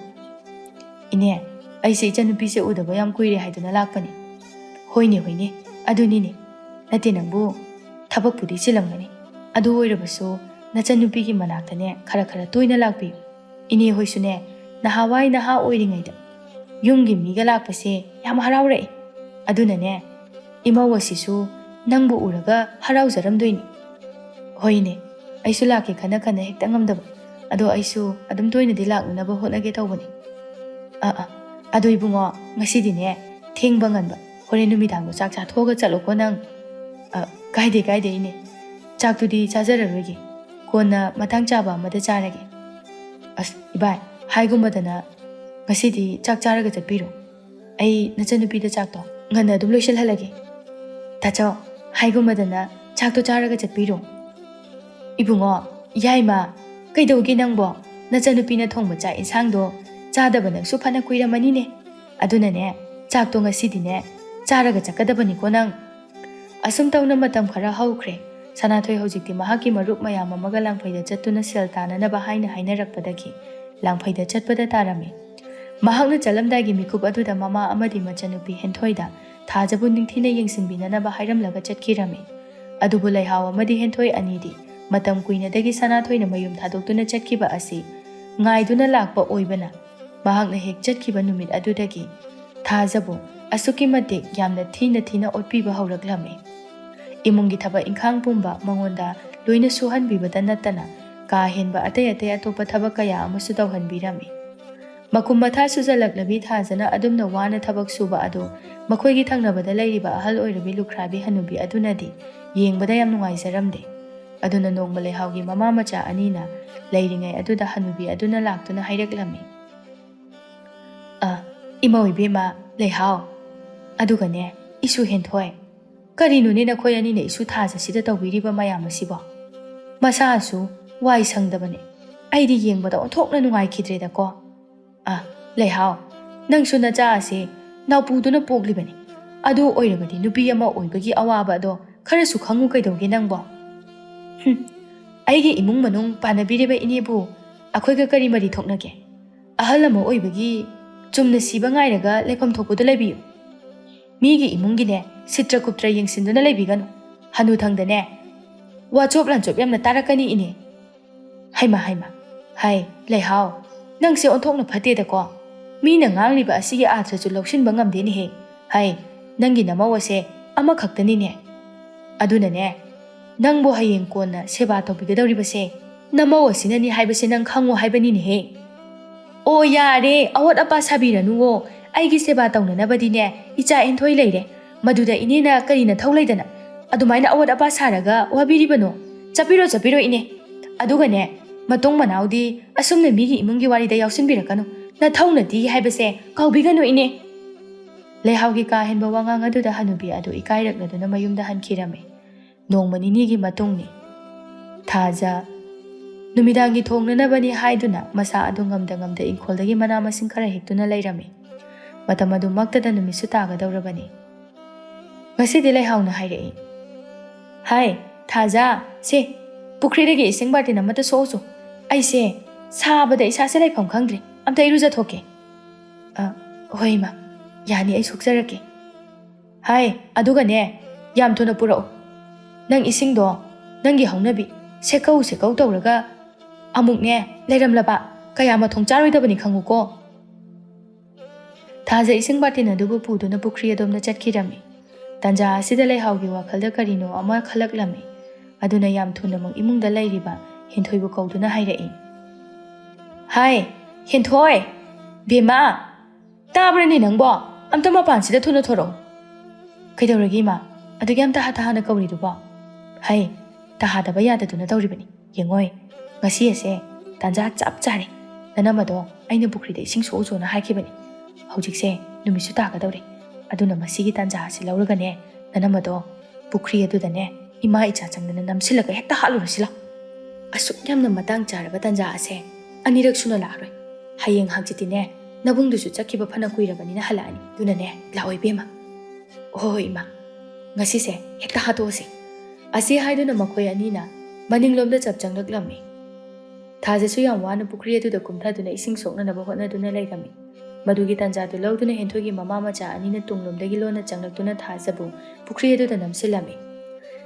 "ꯏꯅꯦ, ꯑꯩꯁꯦ ꯏꯆꯟꯅꯨꯄꯤꯁꯦ ꯎꯗꯕ ꯌꯥꯝ ꯀꯨꯏꯔꯦ ꯍꯥꯏꯗꯨꯅ ꯂꯥꯛꯄꯅꯤ꯫" "ꯍꯣꯏꯅꯦ, ꯍꯣꯏꯅꯦ, ꯑꯗꯨꯅꯤꯅꯦ꯫ ꯅꯠꯇꯦ, ꯅꯪꯕꯨ ꯊꯕꯛꯄꯨꯗꯤ ꯆꯤꯜꯂꯝꯒꯅꯤ, ꯑꯗꯨ ꯑꯣꯏꯔꯕꯁꯨ ꯅꯆꯟꯅꯨꯄꯤꯒꯤ ꯃꯅꯥꯛꯇꯅꯦ ꯈꯔ ꯈꯔ ꯇꯣꯏꯅ ꯂꯥꯛꯄꯤꯌꯨ꯫ ꯏꯅꯦ ꯍꯣꯏꯁꯨꯅꯦ ꯅꯍꯥꯟꯋꯥꯏ ꯅꯍꯥ ꯑꯣꯏꯔꯤꯉꯩꯗ ꯌꯨꯝꯒꯤ ꯃꯤꯒ ꯂꯥꯛꯄꯁꯦ ꯌꯥꯝ ꯍꯔꯥꯎꯔꯛꯏ꯫ ꯑꯗꯨꯅꯅꯦ ꯏꯃꯧ ꯑꯁꯤꯁꯨ ꯅꯪꯕꯨ ꯎꯔꯒ ꯍꯔꯥꯎꯖꯔꯝꯗꯣꯏꯅꯤ꯫" "ꯍꯣꯏꯅꯦ, ꯑꯩꯁꯨ ꯂꯥꯛꯀꯦ ꯈꯟꯅ ꯈꯟꯅ ꯍꯦꯛꯇ ꯉꯝꯗꯕ꯫ ꯑꯗꯣ ꯑꯩꯁꯨ ꯑꯗꯨꯝ ꯇꯣꯏꯅꯗꯤ ꯂꯥꯛꯅꯅꯕ ꯍꯣꯠꯅꯒꯦ ꯇꯧꯕꯅꯤ꯫" "ꯑꯥ, ꯑꯥ, ꯑꯗꯣ ꯏꯕꯨꯡꯉꯣ, ꯉꯁꯤꯗꯤꯅꯦ ꯊꯦꯡꯕ ꯉꯟꯕ, ꯍꯣꯔꯦꯟ ꯅꯨꯃꯤꯗꯥꯡꯗꯣ ꯆꯥꯛ ꯆꯥꯊꯣꯛꯑꯒ ꯆꯠꯂꯣꯀꯣ ꯅꯪ꯫" "ꯑ, ꯀꯥꯏꯗꯦ, ꯀꯥꯏꯗꯦ ꯏꯅꯦ꯫ ꯆꯥꯛꯇꯨꯗꯤ ꯆꯥꯖꯔꯔꯣꯏꯒꯦ꯫ ꯀꯣꯟꯅ ꯃꯇꯥꯡ ꯆꯥꯕ ꯑꯃꯗ ꯆꯥꯔꯒꯦ꯫" "ꯑꯁ, ꯏꯕꯥꯏ, ꯍꯥꯏꯒꯨꯝꯕꯗꯅ ꯉꯁꯤꯗꯤ ꯆꯥꯛ ꯆꯥꯔꯒ ꯆꯠꯄꯤꯔꯣ꯫ ꯑꯩ ꯅꯆꯟꯅꯨꯄꯤꯗ ꯆꯥꯛꯇꯣ ꯉꯟꯅ ꯑꯗꯨꯝ ꯂꯣꯏꯁꯤꯜꯍꯜꯂꯒꯦ꯫" "ꯇꯥꯆꯧ, ꯍꯥꯏꯒꯨꯝꯕꯗꯅ ꯆꯥꯛꯇꯣ ꯆꯥꯔꯒ ꯆꯠꯄꯤꯔꯣ꯫" "ꯏꯕꯨꯡꯉꯣ, ꯌꯥꯏꯃ, ꯀꯩꯗꯧꯒꯦ ꯅꯪꯕꯣ? ꯅꯆꯟꯅꯨꯄꯤꯅ ꯊꯣꯡꯕ ꯆꯥꯛ ꯏꯟꯁꯥꯡꯗꯣ ꯆꯥꯗꯕ ꯅꯪꯁꯨ ꯐꯅ ꯀꯨꯏꯔꯝꯃꯅꯤꯅꯦ꯫ ꯑꯗꯨꯅꯅꯦ, ꯆꯥꯛꯇꯣ ꯉꯁꯤꯗꯤꯅꯦ ꯆꯥꯔꯒ ꯆꯠꯀꯗꯕꯅꯤꯀꯣ ꯅꯪ꯫ ꯑꯁꯨꯝ ꯇꯧꯅ ꯃꯇꯝ ꯈꯔ ꯍꯧꯈ꯭ꯔꯦ꯫ ꯁꯅꯥꯊꯣꯏ ꯍꯧꯖꯤꯛꯇꯤ ꯃꯍꯥꯛꯀꯤ ꯃꯔꯨꯞ ꯃꯌꯥꯝ ꯑꯃꯒ ꯂꯥꯡꯐꯩꯗ ꯆꯠꯇꯨꯅ ꯁꯦꯜ ꯇꯥꯅꯅꯕ ꯍꯥꯏꯅ ꯍꯥꯏꯅꯔꯛꯄꯗꯒꯤ ꯂꯥꯡꯐꯩꯗ ꯆꯠꯄꯗ ꯇꯥꯔꯝꯃꯤ꯫ ꯃꯍꯥꯛꯅ ꯆꯠꯂꯝꯗꯥꯏꯒꯤ ꯃꯤꯀꯨꯞ ꯑꯗꯨꯗ ꯃꯃꯥ ꯑꯃꯗꯤ ꯃꯆꯟꯅꯨꯄꯤ ꯍꯦꯟꯊꯣꯏꯗ ꯊꯥꯖꯕꯨ ꯅꯤꯡꯊꯤꯅ ꯌꯦꯡꯁꯤꯟꯕꯤꯅꯅꯕ ꯍꯥꯏꯔꯝꯂꯒ ꯆꯠꯈꯤꯔꯝꯃꯤ꯫ ꯑꯗꯨꯕꯨ ꯂꯩꯍꯥꯎ ꯑꯃꯗꯤ ꯍꯦꯟꯊꯣꯏ ꯑꯅꯤꯗꯤ ꯃꯇꯝ ꯀꯨꯏꯅꯗꯒꯤ ꯁꯅꯥꯊꯣꯏꯅ ꯃꯌꯨꯝ ꯊꯥꯗꯣꯛꯇꯨꯅ ꯆꯠꯈꯤꯕ ꯑꯁꯤ ꯉꯥꯏꯗꯨꯅ ꯂꯥꯛꯄ ꯑꯣꯏꯕꯅ, ꯃꯍꯥꯛꯅ ꯍꯦꯛ ꯆꯠꯈꯤꯕ ꯅꯨꯃꯤꯠ ꯑꯗꯨꯗꯒꯤ ꯊꯥꯖꯕꯨ ꯑꯁꯨꯛꯀꯤ ꯃꯇꯤꯛ ꯌꯥꯝꯅ ꯊꯤꯅ ꯊꯤꯅ ꯑꯣꯠꯄꯤꯕ ꯍꯧꯔꯛꯂꯝꯃꯤ꯫ ꯏꯃꯨꯡꯒꯤ ꯊꯕꯛ ꯏꯪꯈꯥꯡ ꯄꯨꯝꯕ ꯃꯉꯣꯟꯗ ꯂꯣꯏꯅ ꯁꯨꯍꯟꯕꯤꯕꯇ ꯅꯠꯇꯅ, ꯀꯥ ꯍꯦꯟꯕ ꯑꯇꯩ ꯑꯇꯩ ꯑꯇꯣꯞꯄ ꯊꯕꯛ ꯀꯌꯥ ꯑꯃꯁꯨ ꯇꯧꯍꯟꯕꯤꯔꯝꯃꯤ꯫ ꯃꯈꯨꯝ ꯃꯊꯥ ꯁꯨꯖꯜꯂꯛꯂꯕꯤ ꯊꯥꯖꯅ ꯑꯗꯨꯝꯅ ꯋꯥꯅ ꯊꯕꯛ ꯁꯨꯕ ꯑꯗꯨ ꯃꯈꯣꯏꯒꯤ ꯊꯪꯅꯕꯗ ꯂꯩꯔꯤꯕ ꯑꯍꯜ ꯑꯣꯏꯔꯕꯤ ꯂꯨꯈ꯭ꯔꯥꯕꯤ ꯍꯅꯨꯕꯤ ꯑꯗꯨꯅꯗꯤ ꯌꯦꯡꯕꯗ ꯌꯥꯝ ꯅꯨꯡꯉꯥꯏꯖꯔꯝꯗꯦ꯫ ꯑꯗꯨꯅ ꯅꯣꯡꯃ ꯂꯩꯍꯥꯎꯒꯤ ꯃꯃꯥ ꯃꯆꯥ ꯑꯅꯤꯅ ꯂꯩꯔꯤꯉꯩ ꯑꯗꯨꯗ ꯍꯅꯨꯕꯤ ꯑꯗꯨꯅ ꯂꯥꯛꯇꯨꯅ ꯍꯥꯏꯔꯛꯂꯝꯃꯤ, "ꯑ, ꯏꯃꯧ ꯏꯕꯦꯝꯃ ꯂꯩꯍꯥꯎ, ꯑꯗꯨꯒꯅꯦ, ꯏꯁꯨ ꯍꯦꯟꯊꯣꯏ, ꯀꯔꯤꯅꯣꯅꯦ ꯅꯈꯣꯏ ꯑꯅꯤꯅ ꯏꯁꯨ ꯊꯥꯖꯁꯤꯗ ꯇꯧꯕꯤꯔꯤꯕ ꯃꯌꯥꯝ ꯑꯁꯤꯕꯣ? ꯃꯁꯥꯁꯨ ꯋꯥꯏ ꯁꯪꯗꯕꯅꯦ꯫ ꯑꯩꯗꯤ ꯌꯦꯡꯕꯗ ꯑꯣꯟꯊꯣꯛꯅ ꯅꯨꯡꯉꯥꯏꯈꯤꯗ꯭ꯔꯦꯗꯀꯣ꯫ ꯑ, ꯂꯩꯍꯥꯎ, ꯅꯪꯁꯨ ꯅꯆꯥ ꯑꯁꯤ ꯅꯥꯎꯄꯨꯗꯨꯅ ꯄꯣꯛꯂꯤꯕꯅꯤ꯫ ꯑꯗꯨ ꯑꯣꯏꯔꯕꯗꯤ ꯅꯨꯄꯤ ꯑꯃ ꯑꯣꯏꯕꯒꯤ ꯑꯋꯥꯕ ꯑꯗꯣ ꯈꯔꯁꯨ ꯈꯪꯉꯨ ꯀꯩꯗꯧꯒꯦ ꯅꯪꯕꯣ?" "ꯍꯨꯝ, ꯑꯩꯒꯤ ꯏꯃꯨꯡ ꯃꯅꯨꯡ ꯄꯥꯟꯅꯕꯤꯔꯤꯕ ꯏꯅꯦꯕꯨ ꯑꯩꯈꯣꯏꯒ ꯀꯔꯤ ꯃꯔꯤ ꯊꯣꯛꯅꯒꯦ? ꯑꯍꯜ ꯑꯃ ꯑꯣꯏꯕꯒꯤ ꯆꯨꯝꯅ ꯁꯤꯕ ꯉꯥꯏꯔꯒ ꯂꯩꯐꯝ ꯊꯣꯛꯄꯗꯨ ꯂꯩꯕꯤꯌꯨ꯫ ꯃꯤꯒꯤ ꯏꯃꯨꯡꯒꯤꯅꯦ ꯁꯤꯇ꯭ꯔ ꯀꯨꯞꯇ꯭ꯔ ꯌꯦꯡꯁꯤꯟꯗꯨꯅ ꯂꯩꯕꯤꯒꯅꯨ꯫ ꯍꯅꯨꯊꯪꯗꯅꯦ ꯋꯥꯆꯣꯞ ꯂꯥꯟꯆꯣꯞ ꯌꯥꯝꯅ ꯇꯥꯔꯛꯀꯅꯤ ꯏꯅꯦ꯫" "ꯍꯩꯃ, ꯍꯩꯃ, ꯍꯩ, ꯂꯩꯍꯥꯎ, ꯅꯪꯁꯦ ꯑꯣꯟꯊꯣꯛꯅ ꯐꯠꯇꯦꯗꯀꯣ꯫ ꯃꯤꯅ ꯉꯥꯡꯂꯤꯕ ꯑꯁꯤꯒꯤ ꯑꯥꯊ꯭ꯔꯁꯨ ꯂꯧꯁꯤꯟꯕ ꯉꯝꯗꯦꯅꯦꯍꯦ꯫ ꯍꯩ, ꯅꯪꯒꯤ ꯅꯃꯧ ꯑꯁꯦ ꯑꯃꯈꯛꯇꯅꯤꯅꯦ꯫ ꯑꯗꯨꯅꯅꯦ, ꯅꯪꯕꯨ ꯍꯌꯦꯡ ꯀꯣꯟꯅ ꯁꯦꯕꯥ ꯇꯧꯕꯤꯒꯗꯧꯔꯤꯕꯁꯦ ꯅꯃꯧ ꯑꯁꯤꯅꯅꯤ ꯍꯥꯏꯕꯁꯦ ꯅꯪ ꯈꯪꯉꯣ ꯍꯥꯏꯕꯅꯤꯅꯦꯍꯦ꯫" "ꯑꯣ, ꯌꯥꯔꯦ, ꯑꯋꯣꯠ ꯑꯄꯥ ꯁꯥꯕꯤꯔꯅꯨꯋꯣ꯫ ꯑꯩꯒꯤ ꯁꯦꯕꯥ ꯇꯧꯅꯅꯕꯗꯤꯅꯦ ꯏꯆꯥ ꯍꯦꯟꯊꯣꯏ ꯂꯩꯔꯦ꯫ ꯃꯗꯨꯗ ꯏꯅꯦꯅ ꯀꯔꯤ ꯅꯊꯧ ꯂꯩꯗꯅ ꯑꯗꯨꯃꯥꯏꯅ ꯑꯋꯣꯠ ꯑꯄꯥ ꯁꯥꯔꯒ ꯋꯥꯕꯤꯔꯤꯕꯅꯣ? ꯆꯠꯄꯤꯔꯣ, ꯆꯠꯄꯤꯔꯣ ꯏꯅꯦ꯫ ꯑꯗꯨꯒꯅꯦ, ꯃꯇꯨꯡ ꯃꯅꯥꯎꯗꯤ ꯑꯁꯨꯝꯅ ꯃꯤꯒꯤ ꯏꯃꯨꯡꯒꯤ ꯋꯥꯔꯤꯗ ꯌꯥꯎꯁꯤꯟꯕꯤꯔꯛꯀꯅꯨ꯫ ꯅꯊꯧꯅꯗꯤ ꯍꯥꯏꯕꯁꯦ ꯀꯥꯎꯕꯤꯒꯅꯨ ꯏꯅꯦ꯫" ꯂꯩꯍꯥꯎꯒꯤ ꯀꯥ ꯍꯦꯟꯕ ꯋꯥꯉꯥꯡ ꯑꯗꯨꯗ ꯍꯅꯨꯕꯤ ꯑꯗꯨ ꯏꯀꯥꯏꯔꯛꯂꯗꯨꯅ ꯃꯌꯨꯝꯗ ꯍꯟꯈꯤꯔꯝꯃꯤ꯫ ꯅꯣꯡꯃ ꯅꯤꯅꯤꯒꯤ ꯃꯇꯨꯡꯅꯤ꯫ ꯊꯥꯖ ꯅꯨꯃꯤꯗꯥꯡꯒꯤ ꯊꯣꯡꯅꯅꯕꯅꯤ ꯍꯥꯏꯗꯨꯅ ꯃꯁꯥ ꯑꯗꯨ ꯉꯝꯗ ꯉꯝꯗ ꯏꯪꯈꯣꯜꯗꯒꯤ ꯃꯅꯥ ꯃꯁꯤꯡ ꯈꯔ ꯍꯦꯛꯇꯨꯅ ꯂꯩꯔꯝꯃꯤ꯫ ꯃꯇꯝ ꯑꯗꯨꯃꯛꯇꯗ ꯅꯨꯃꯤꯠꯁꯨ ꯇꯥꯒꯗꯧꯔꯕꯅꯤ꯫ ꯉꯁꯤꯗꯤ ꯂꯩꯍꯥꯎꯅ ꯍꯥꯏꯔꯛꯏ, "ꯍꯥꯏ, ꯊꯥꯖ, ꯁꯦ, ꯄꯨꯈ꯭ꯔꯤꯗꯒꯤ ꯏꯁꯤꯡ ꯕꯥꯔꯇꯤꯟ ꯑꯃꯠꯇ ꯁꯣꯛꯎꯁꯨ꯫ ꯑꯩꯁꯦ ꯁꯥꯕꯗ ꯏꯁꯥꯁꯦ ꯂꯩꯐꯝ ꯈꯪꯗ꯭ꯔꯦ꯫ ꯑꯝꯇ ꯏꯔꯨꯖꯊꯣꯛꯀꯦ꯫" "ꯑ, ꯍꯣꯏ ꯏꯃꯥ, ꯌꯥꯅꯤ, ꯑꯩ ꯁꯣꯛꯆꯔꯛꯀꯦ꯫" "ꯍꯥꯏ, ꯑꯗꯨꯒꯅꯦ, ꯌꯥꯝ ꯊꯨꯅ ꯄꯨꯔꯛꯎ꯫ ꯅꯪ ꯏꯁꯤꯡꯗꯣ ꯅꯪꯒꯤ ꯍꯧꯅꯕꯤ ꯁꯦꯛꯀꯧ ꯁꯦꯛꯀꯧ ꯇꯧꯔꯒ ꯑꯃꯨꯛꯅꯦ ꯂꯩꯔꯝꯂꯕ ꯀꯌꯥ ꯃꯊꯣꯡ ꯆꯥꯔꯣꯏꯗꯕꯅꯤ ꯈꯪꯉꯨꯀꯣ꯫" ꯊꯥꯖ ꯏꯁꯤꯡ ꯕꯥꯔꯇꯤꯟ ꯑꯗꯨꯕꯨ ꯄꯨꯗꯨꯅ ꯄꯨꯈ꯭ꯔꯤ ꯑꯗꯣꯝꯗ ꯆꯠꯈꯤꯔꯝꯃꯤ꯫ ꯇꯥꯟꯖꯥ ꯑꯁꯤꯗ ꯂꯩꯍꯥꯎꯒꯤ ꯋꯥꯈꯜꯗ ꯀꯔꯤꯅꯣ ꯑꯃ ꯈꯜꯂꯛꯂꯝꯃꯤ꯫ ꯑꯗꯨꯅ ꯌꯥꯝ ꯊꯨꯅꯃꯛ ꯏꯃꯨꯡꯗ ꯂꯩꯔꯤꯕ ꯍꯦꯟꯊꯣꯏꯕꯨ ꯀꯧꯗꯨꯅ ꯍꯥꯏꯔꯛꯏ, "ꯍꯥꯏ, ꯍꯦꯟꯊꯣꯏ! ꯕꯦꯝꯃ! ꯇꯥꯕ꯭ꯔꯅꯦ ꯅꯪꯕꯣ? ꯑꯝꯇ ꯃꯄꯥꯟꯁꯤꯗ ꯊꯨꯅ ꯊꯣꯔꯛꯑꯣ꯫" "ꯀꯩꯗꯧꯔꯒꯦ ꯏꯃꯥ? ꯑꯗꯨꯒꯤ ꯌꯥꯝ ꯇꯍꯥ ꯇꯍꯥꯅ ꯀꯧꯔꯤꯗꯨꯕꯣ?" "ꯍꯩ, ꯇꯍꯥꯗꯕ ꯌꯥꯗꯗꯨꯅ ꯇꯧꯔꯤꯕꯅꯤ꯫ ꯌꯦꯡꯉꯣꯏ, ꯉꯁꯤ ꯑꯁꯦ ꯇꯥꯟꯖꯥ ꯆꯞ ꯆꯥꯔꯦ꯫ ꯅꯅꯝꯃꯗꯣ ꯑꯩꯅ ꯄꯨꯈ꯭ꯔꯤꯗ ꯏꯁꯤꯡ ꯁꯣꯛꯎꯆꯣꯅ ꯍꯥꯏꯈꯤꯕꯅꯤ꯫ ꯍꯧꯖꯤꯛꯁꯦ ꯅꯨꯃꯤꯠꯁꯨ ꯇꯥꯒꯗꯧꯔꯦ꯫ ꯑꯗꯨꯅ ꯃꯁꯤꯒꯤ ꯇꯥꯟꯖꯥ ꯑꯁꯤ ꯂꯧꯔꯒꯅꯦ, ꯅꯅꯝꯃꯗꯣ ꯄꯨꯈ꯭ꯔꯤ ꯑꯗꯨꯗꯅꯦ ꯏꯃꯥ ꯏꯆꯥ ꯆꯪꯗꯅ ꯅꯝꯁꯤꯜꯂꯒ ꯍꯦꯛꯇ ꯍꯥꯠꯂꯨꯔꯁꯤ ꯂꯥꯎ꯫ ꯑꯁꯨꯛ ꯌꯥꯝꯅ ꯃꯇꯥꯡ ꯆꯥꯔꯕ ꯇꯥꯟꯖꯥ ꯑꯁꯦ ꯑꯅꯤꯔꯛ ꯁꯨꯅ ꯂꯥꯛꯑꯔꯣꯏ꯫ ꯍꯌꯦꯡ ꯍꯪꯆꯤꯠꯇꯤꯅꯦ ꯅꯕꯨꯡꯗꯨꯁꯨ ꯆꯠꯈꯤꯕ ꯐꯅ ꯀꯨꯏꯔꯕꯅꯤꯅ ꯍꯜꯂꯛꯑꯅꯤ꯫ ꯑꯗꯨꯅꯅꯦ, ꯂꯥꯛꯑꯣ ꯏꯕꯦꯝꯃ꯫" "ꯍꯣꯏ ꯍꯣꯏ ꯏꯃꯥ, ꯉꯁꯤꯁꯦ ꯍꯦꯛꯇ ꯍꯥꯠꯇꯣꯛꯑꯁꯤ꯫" ꯑꯁꯤ ꯍꯥꯏꯗꯨꯅ ꯃꯈꯣꯏ ꯑꯅꯤꯅ ꯃꯅꯤꯡꯂꯣꯝꯗ ꯆꯞ ꯆꯪꯂꯛꯂꯝꯃꯤ꯫ ꯊꯥꯖꯁꯨ ꯌꯥꯝ ꯋꯥꯅ ꯄꯨꯈ꯭ꯔꯤ ꯑꯗꯨꯗ ꯀꯨꯝꯊꯗꯨꯅ ꯏꯁꯤꯡ ꯁꯣꯛꯅꯅꯕ ꯍꯣꯠꯅꯗꯨꯅ ꯂꯩꯔꯝꯃꯤ꯫ ꯃꯗꯨꯒꯤ ꯇꯥꯟꯖꯥꯗꯨ ꯂꯧꯗꯨꯅ ꯍꯦꯟꯊꯣꯏꯒꯤ ꯃꯃꯥ ꯃꯆꯥ ꯑꯅꯤꯅ ꯇꯨꯡꯂꯣꯝꯗꯒꯤ ꯂꯣꯟꯅ ꯆꯪꯂꯛꯇꯨꯅ ꯊꯥꯖꯕꯨ ꯄꯨꯈ꯭ꯔꯤ ꯑꯗꯨꯗ ꯅꯝꯁꯤꯜꯂꯝꯃꯤ꯫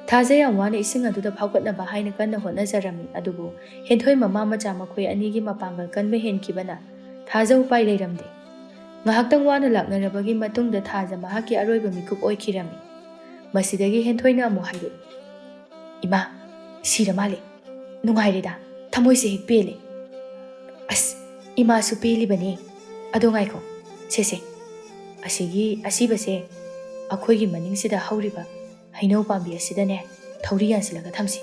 ꯊꯥꯖ ꯌꯥꯝ ꯋꯥꯅ ꯏꯁꯤꯡ ꯑꯗꯨꯗ ꯐꯥꯎꯒꯠꯅꯕ ꯍꯥꯏꯅ ꯀꯟꯅ ꯍꯣꯠꯅꯖꯔꯝꯃꯤ꯫ ꯑꯗꯨꯕꯨ ꯍꯦꯟꯊꯣꯏ ꯃꯃꯥ ꯃꯆꯥ ꯃꯈꯣꯏ ꯑꯅꯤꯒꯤ ꯃꯄꯥꯡꯒꯜ ꯀꯟꯕ ꯍꯦꯟꯈꯤꯕꯅ ꯊꯥꯖ ꯎꯄꯥꯏ ꯂꯩꯔꯝꯗꯦ꯫ ꯉꯥꯏꯍꯥꯛꯇꯪ ꯋꯥꯅ ꯂꯥꯛꯅꯔꯕꯒꯤ ꯃꯇꯨꯡꯗ ꯊꯥꯖ ꯃꯍꯥꯛꯀꯤ ꯑꯔꯣꯏꯕ ꯃꯤꯀꯨꯞ ꯑꯣꯏꯈꯤꯔꯝꯃꯤ꯫ ꯃꯁꯤꯗꯒꯤ ꯍꯦꯟꯊꯣꯏꯅ ꯑꯃꯨꯛ ꯍꯥꯏꯔꯛꯏ, "ꯏꯃꯥ, ꯁꯤꯔ ꯃꯥꯜꯂꯦ꯫ ꯅꯨꯡꯉꯥꯏꯔꯦꯗ, ꯊꯃꯣꯏꯁꯦ ꯍꯦꯛ ꯄꯦꯜꯂꯦ꯫" "ꯑꯁ, ꯏꯃꯥꯁꯨ ꯄꯦꯜꯂꯤꯕꯅꯦ꯫ ꯑꯗꯣ ꯉꯥꯏꯈꯣ, ꯁꯦ ꯁꯦ, ꯑꯁꯤꯒꯤ ꯑꯁꯤꯕꯁꯦ ꯑꯩꯈꯣꯏꯒꯤ ꯃꯅꯤꯡꯁꯤꯗ ꯍꯧꯔꯤꯕ ꯍꯩꯅꯧ ꯄꯥꯝꯕꯤ ꯑꯁꯤꯗꯅꯦ ꯊꯧꯔꯤ ꯌꯥꯟꯁꯤꯜꯂꯒ ꯊꯝꯁꯤ꯫